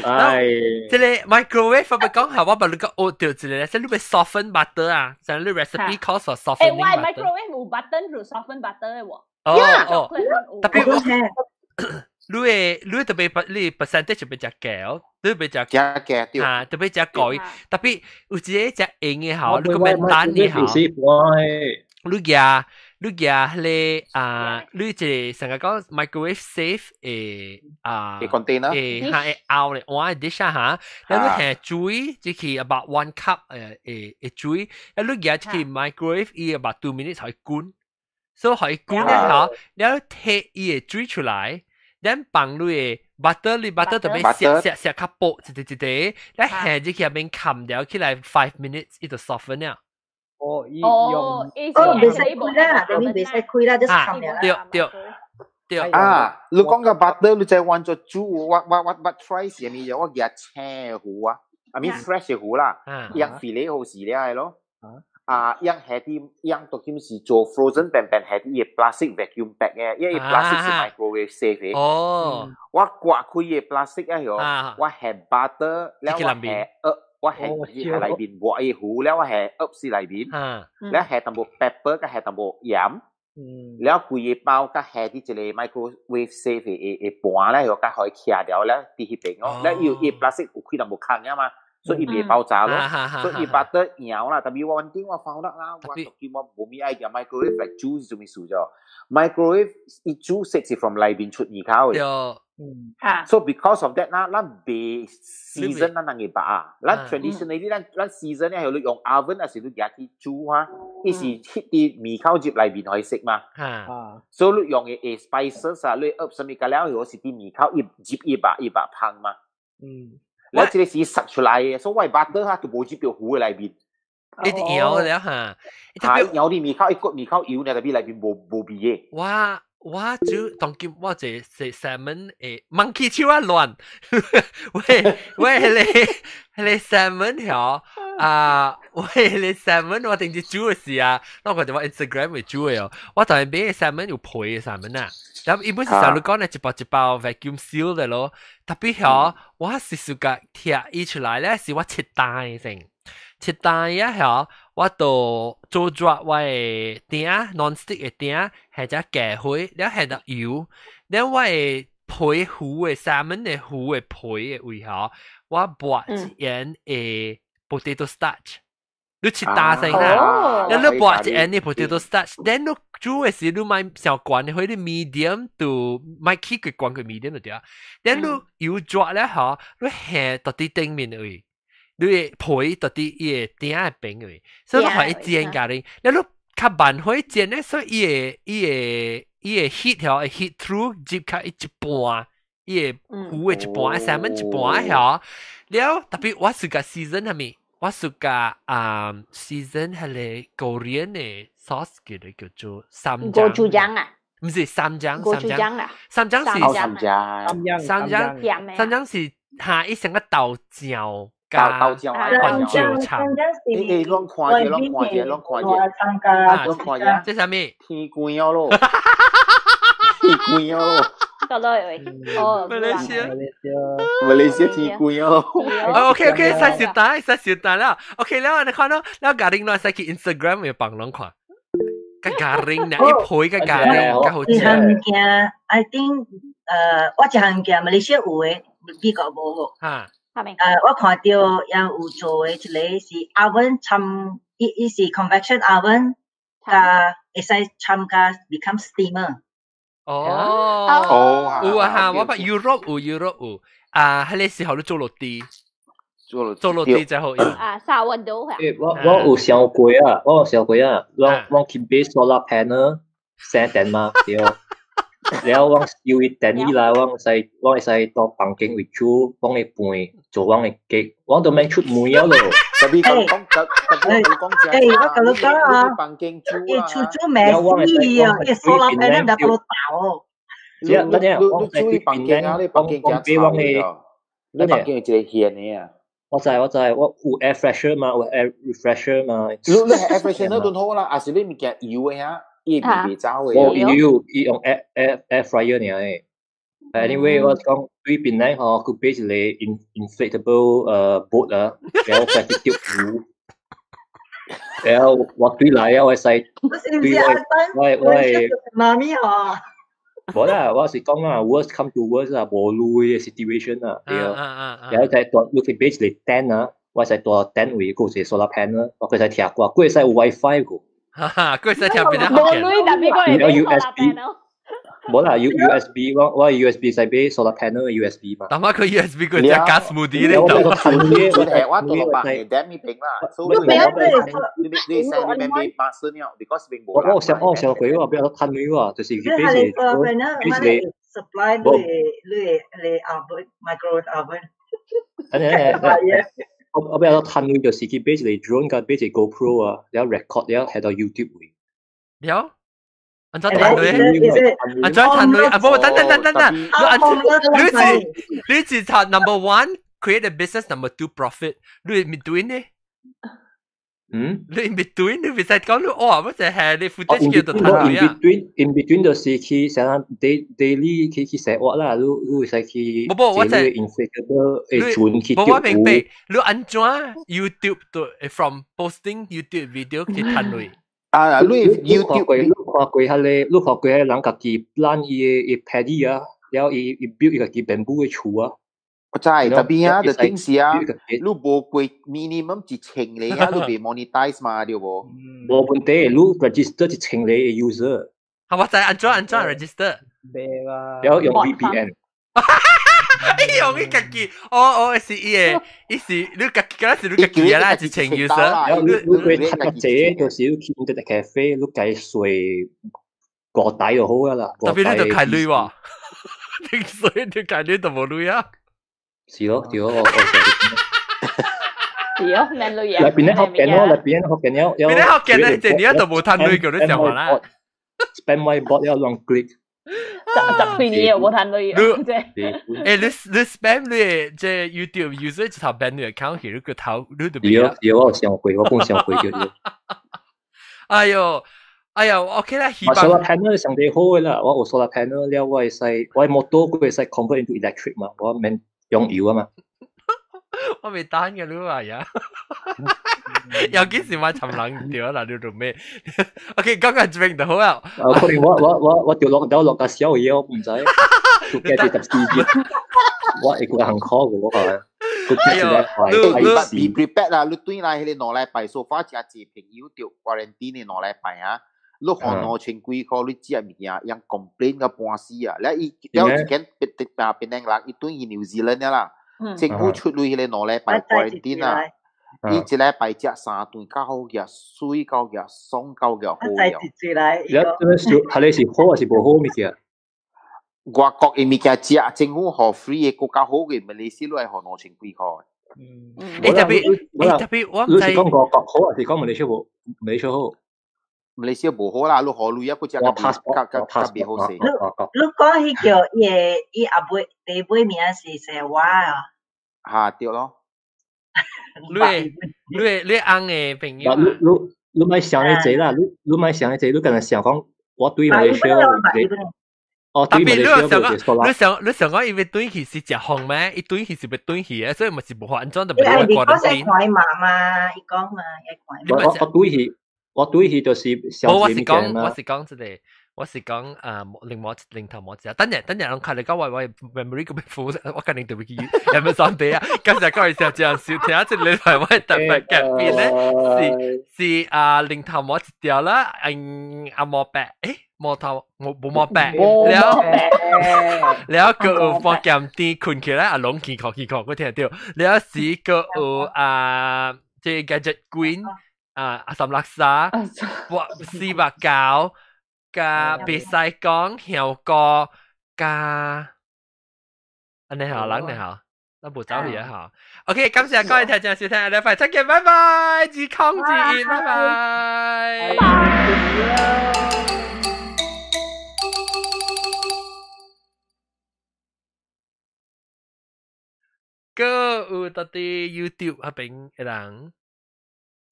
D: 哎，
A: 這個 microwave 我咪講下，我把你個學到一個，即係你咪 soften butter 啊，就係你 recipe calls for softening
F: butter。誒，喂，microwave 有 button 做 soften butter 嘅喎。
A: 哦哦，特別我。你會你特別你 percentage 特別食高，你特別食
E: 加對，
A: 啊，特別食高，特別有一個食硬嘅吼，你個免單嘅吼，你夾你夾迄個啊，你這個成個講 microwave safe 誒啊，
E: 誒 container
A: 誒哈會凹咧，碗 dish 啊哈，然後你下水這個 about 1 cup 誒誒誒水，然後你夾這個 microwave 伊 about 2 minutes 可以滾，所以可以滾咧吼，然後提伊個水出來。咱放你的 butter，你 butter 特別錫錫錫較薄一塊一塊，你下入去入面冚掉起來 5 minutes，伊就 soften 了。
C: 哦，伊用
G: 哦，袂使開啦，你袂使開啦，就是冚了。
A: 對對對。
E: 啊，你講個 butter，你再換做煮，我 try 是咪？我夾青糊啊，I mean fresh 糊啦，樣 fillet 好時了係咯。啊，樣下啲樣當今是做 frozen 便便下啲嘢 plastic vacuum bag 嘅，因為 plastic 是 microwave safe 嘅。
A: 哦，
E: 我刮開嘅 plastic 啊，喲，我下 butter，了我下我下喺內邊抹一糊，了我下噏是內邊，了下淡薄 pepper，加下淡薄鹽，了規個包加下啲一個 microwave safe 嘅嘅盤咧，又加可以徛掉了，佇彼邊哦，了伊伊 plastic 有開淡薄空嘅嘛。所以伊袂爆炸咯，所以伊 butter 搖啦，特別我穩定我 found out 啦，我當今我無咪愛用 microwave 來煮是做咩事咗？microwave 伊煮食是 from 內邊出耳口嘅。
C: 嗯。
E: So because of that 啦，咱袂 season 咱人嘅肉啊，咱 traditionally 咱咱 season 咧係你用 oven 還是你夾去煮啊？伊是 heat 啲面口入內面可以食嘛。
C: 啊。
E: 所以你用嘅 spices 啊，你噏什麼個了，有是啲面口一入一肉一肉香嘛。
C: 嗯。
E: 了這個是塞出來嘅，所以我 butter 哈就無入到糊嘅內面。
A: 一直搖了哈，
E: 特別搖啲面口一個面口油呢，特別內面無無味嘅。
A: 我我煮當今我這是 salmon 誒，monkey 手啊亂，喂喂，迄個迄個 salmon 曉啊，喂，迄個 salmon 我頂次煮嘅時啊，我看到我 Instagram 會煮嘅哦，我當然買 salmon 有皮嘅 salmon 啊，然後伊本是像你講嘅一包一包 vacuum seal 嘅咯，特別曉我是暑假拆伊出來咧，是我切大先。切大啊曉，我就做熱我的鼎 non-stick 的鼎，下隻加火，了下到油，了我的皮糊的 salmon 的糊的皮的位吼，我抹一鹽的 potato starch，你切大聲啦，了你抹一鹽的 potato starch，then 你煮的時你莫傷懸的火，你 medium 就莫起過懸過 medium 就對啊，then 你油熱了吼，你下到佇頂面位。你會皮到佇伊個鼎的邊位，所以你可以煎咖喱，你你較慢火煎咧，所以伊個伊個伊個 heat 吼會 heat through 入較一半，伊個糊的一半，salmon 一半吼。了特別我是個 season 係咪？我是個啊 season 係個 Korean 的 sauce 叫做叫做三
F: 醬。ゴチュジャン啊？
A: 唔是三醬，
F: 三醬啊？
A: 三醬是
E: 三醬，
A: 三醬，三醬是下一成個豆醬。
E: 加豆醬
A: 啊，番椒橙。
E: 誒誒，攏看者，攏看者，攏看者，攏看者。
A: 這啥物？
E: 天光了咯，天光了咯。
F: 到落位，哦，
A: 馬來西亞，
E: 馬來西亞天光了咯。
A: OK OK，使小單，使小單了。OK 了，你看到，了家庭喏，使去 Instagram 會幫人看。個 garing 呢，一配個 garing，較好食。
G: 這項物件，I think，我這項物件馬來西亞有的，美國無。
A: 哈。
G: 我看到也有做的一個是 oven 摻，伊伊是 convection oven 加會使參加 become steamer。
A: 哦，
E: 哦，
A: 有啊哈，我捌 Europe 有 Europe 有啊，彼个時候你做落地，
E: 做
A: 落地才好用。
F: 啊，sourdough 啊。
D: 我有想過啊，我有想過啊，我去買 solar panel 省電嘛，對。然後我燒伊電起來，我會使到房間為主，幫伊拌做我的 cake，我都免出門了咯。
E: 特別講講特特別講講，
G: 欸，我共你講啊，
E: 房間煮
G: 伊厝煮咩死啊，伊 solar panel 唔得豆。
E: 你你注意房間啊，你房間真臭的，你房間有一個現的啊。
D: 我知我知，我有 air fresher 嘛，有 air refresher 嘛。
E: 你 air fresher 都好啦，還是你物件油的啊？伊袂走的。
D: 我油，伊用 air fryer 爾的。Anyway，我講對邊咧吼，佢買一個 inflatable boat 啊，然後再去釣魚。然後我對來啊，我使對我我我
G: 媽咪吼。
D: 無啦，我是講啊，worst come to worst 啊，無鐳的 situation 啊，對。然後再帶你去買一個 tent 啊，我使帶 tent 位，閣有一個 solar panel，我會使聽歌，閣會使有 WiFi 個。
A: 哈哈，閣會使聽邊
F: 個？無鐳，但係閣會
D: solar panel。無啦，U USB 我 USB 使買 solar panel USB 嘛。
A: 但係佢 USB 佢只加 smoothie 咧。
E: 我我我我落百年點咪平啦。所以你你使你免買馬斯了，because 並無。
D: 我想過我比較趁鐳啊，就是去買一個買一個
G: supply 你你 oven microwave oven。
D: 我比較趁鐳就是去買一個 drone 佮買一個 GoPro 啊，然後 record 然後喺到 YouTube 位。
A: 了。按怎趁鐳？按怎趁鐳？啊，不，等等等等等，你按你是查 number one create a business number two profit，你 in between 呢？
D: 嗯？
A: 你 in between 你唔使講你哦，乜就係你 footage 叫做趁鐳
D: 啊？In between 就是去啥 daily 去生活啦，你會使去。
A: 無無，我就
D: inflatable 會船去。
A: 無我明白，你按怎 YouTube 對 from posting YouTube video 去趁鐳？
E: 啊，你 YouTube
D: 你看過彼個，你看過彼個人家己 plant 伊的伊 paddy 啊，然後伊 build 伊家己 bamboo 的厝啊。
E: 我知，特別啊，the thing 是啊，你無過 minimum 1000個啊，你袂 monetize 嘛，對無？
D: 無問題，你 register 1000個 user。
A: 係我知，按怎按怎 register？
C: 袂啦。
D: 然後用 VPN。
A: 用伊家己，哦哦，是伊的，伊是你家己，敢是你家己啊啦，1000 user。
D: 然後你會較濟，就是你去 internet cafe，你計稅5台就好啊啦。
A: 特別你就開鐳喎，你所以你開鐳就無鐳啊。
D: 是咯，對咯，我
F: 是哦，免鐳啊。
D: 內邊咧學緊咯，內邊學緊了，
A: 邊咧學緊咧，這年都無趁鐳，叫你想話啦。
D: Spam 我 bot 了亂 click。
F: 十幾年又無趁鐳，
A: 欸，你 spam 你這 YouTube user 一頭 ban 你 account 去，你個頭你就
D: 對對，我有想過，我本想過叫你。
A: 哎喲，哎喲，OK 啦，
D: 希望。solar panel 上帝好的啦，我有 solar panel 了，我會使我摩托會使 convert into electric 嘛，我免用油啊嘛。
A: 我未單嘅你話呀，有幾時買尋人對啦，你做咩？OK，講個這邊就好啦。
D: 啊，可能我掉落個小嘢，我唔知。佢計住14節，我會個行考嘅我係。
E: 哎呦，你 be prepared 啦，你對來彼個2禮拜，so far 誠濟朋友著 quarantine 的2禮拜啊，你還2000幾塊，你食物件，人 complain 到半死啊！了伊了一間別別啊檳城人，伊轉去 New Zealand 了啦，政府出鐳彼個2禮拜 quarantine 啊，伊一禮拜食三頓較好額，水夠額，爽夠額好
G: 額。
D: 了，這個是係你是好還是無好物件？
E: 外國的物件食，政府予 free 的閣較好嘅，馬來西亞愛予2000幾塊。
A: 嗯，欸特別，欸特別，我唔知。
D: 你是講外國好，還是講馬來西亞無？馬來西亞好？
E: 馬來西亞無好啦，你予鐳啊，閣食較較較較袂好勢。
G: 你講彼叫伊的伊阿妹第尾名是啥話啊？
E: 哈對咯。
A: 你你翁的朋友。
D: 你你莫想彼濟啦，你莫想彼濟，你干焦想講我對馬來西亞。哦，
A: 特別你想講，你想講，伊欲轉去是食風咩？伊轉去是欲轉去的，所以咪是無法安怎就袂
G: 過關先。看嘛嘛，伊講嘛，伊看。
D: 我轉去，我轉去就是
A: 想。我是講，我是講這個，我是講啊，另外另頭冇只，等陣等陣，我看你講話我 memory 咁樣負，我肯定對唔起 Amazon 俾啊。今日講嘅時候這樣笑，聽一禮拜我特別改變咧，是是啊，零頭冇一條啦，嗯，阿毛白，誒，毛頭冇冇毛白，了了個有放鹹甜困起來，啊，攏起殼起殼，我聽到，了是個有啊，這 Gadget Queen 啊，阿三六沙，哇，490。加別使講效果加，啊你好，人你好，那無走去啊好。OK，感謝各位聽眾收聽，下禮拜再見，拜拜，自康自怡，拜拜。個有到底 YouTube 那邊的人。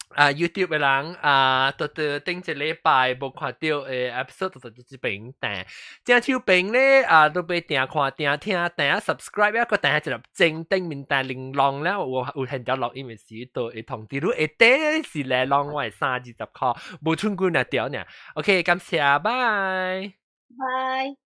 A: 啊 YouTube 的人啊，到到頂一禮拜無看到的 episode 就到這邊訂。正手邊咧啊，都被訂看訂聽訂 subscribe 一個訂一粒正頂面訂玲瓏咧，有有現條錄音的時都會通知你。下底是來浪我30塊，無寸幾若條呢。OK，感謝，拜
H: 拜。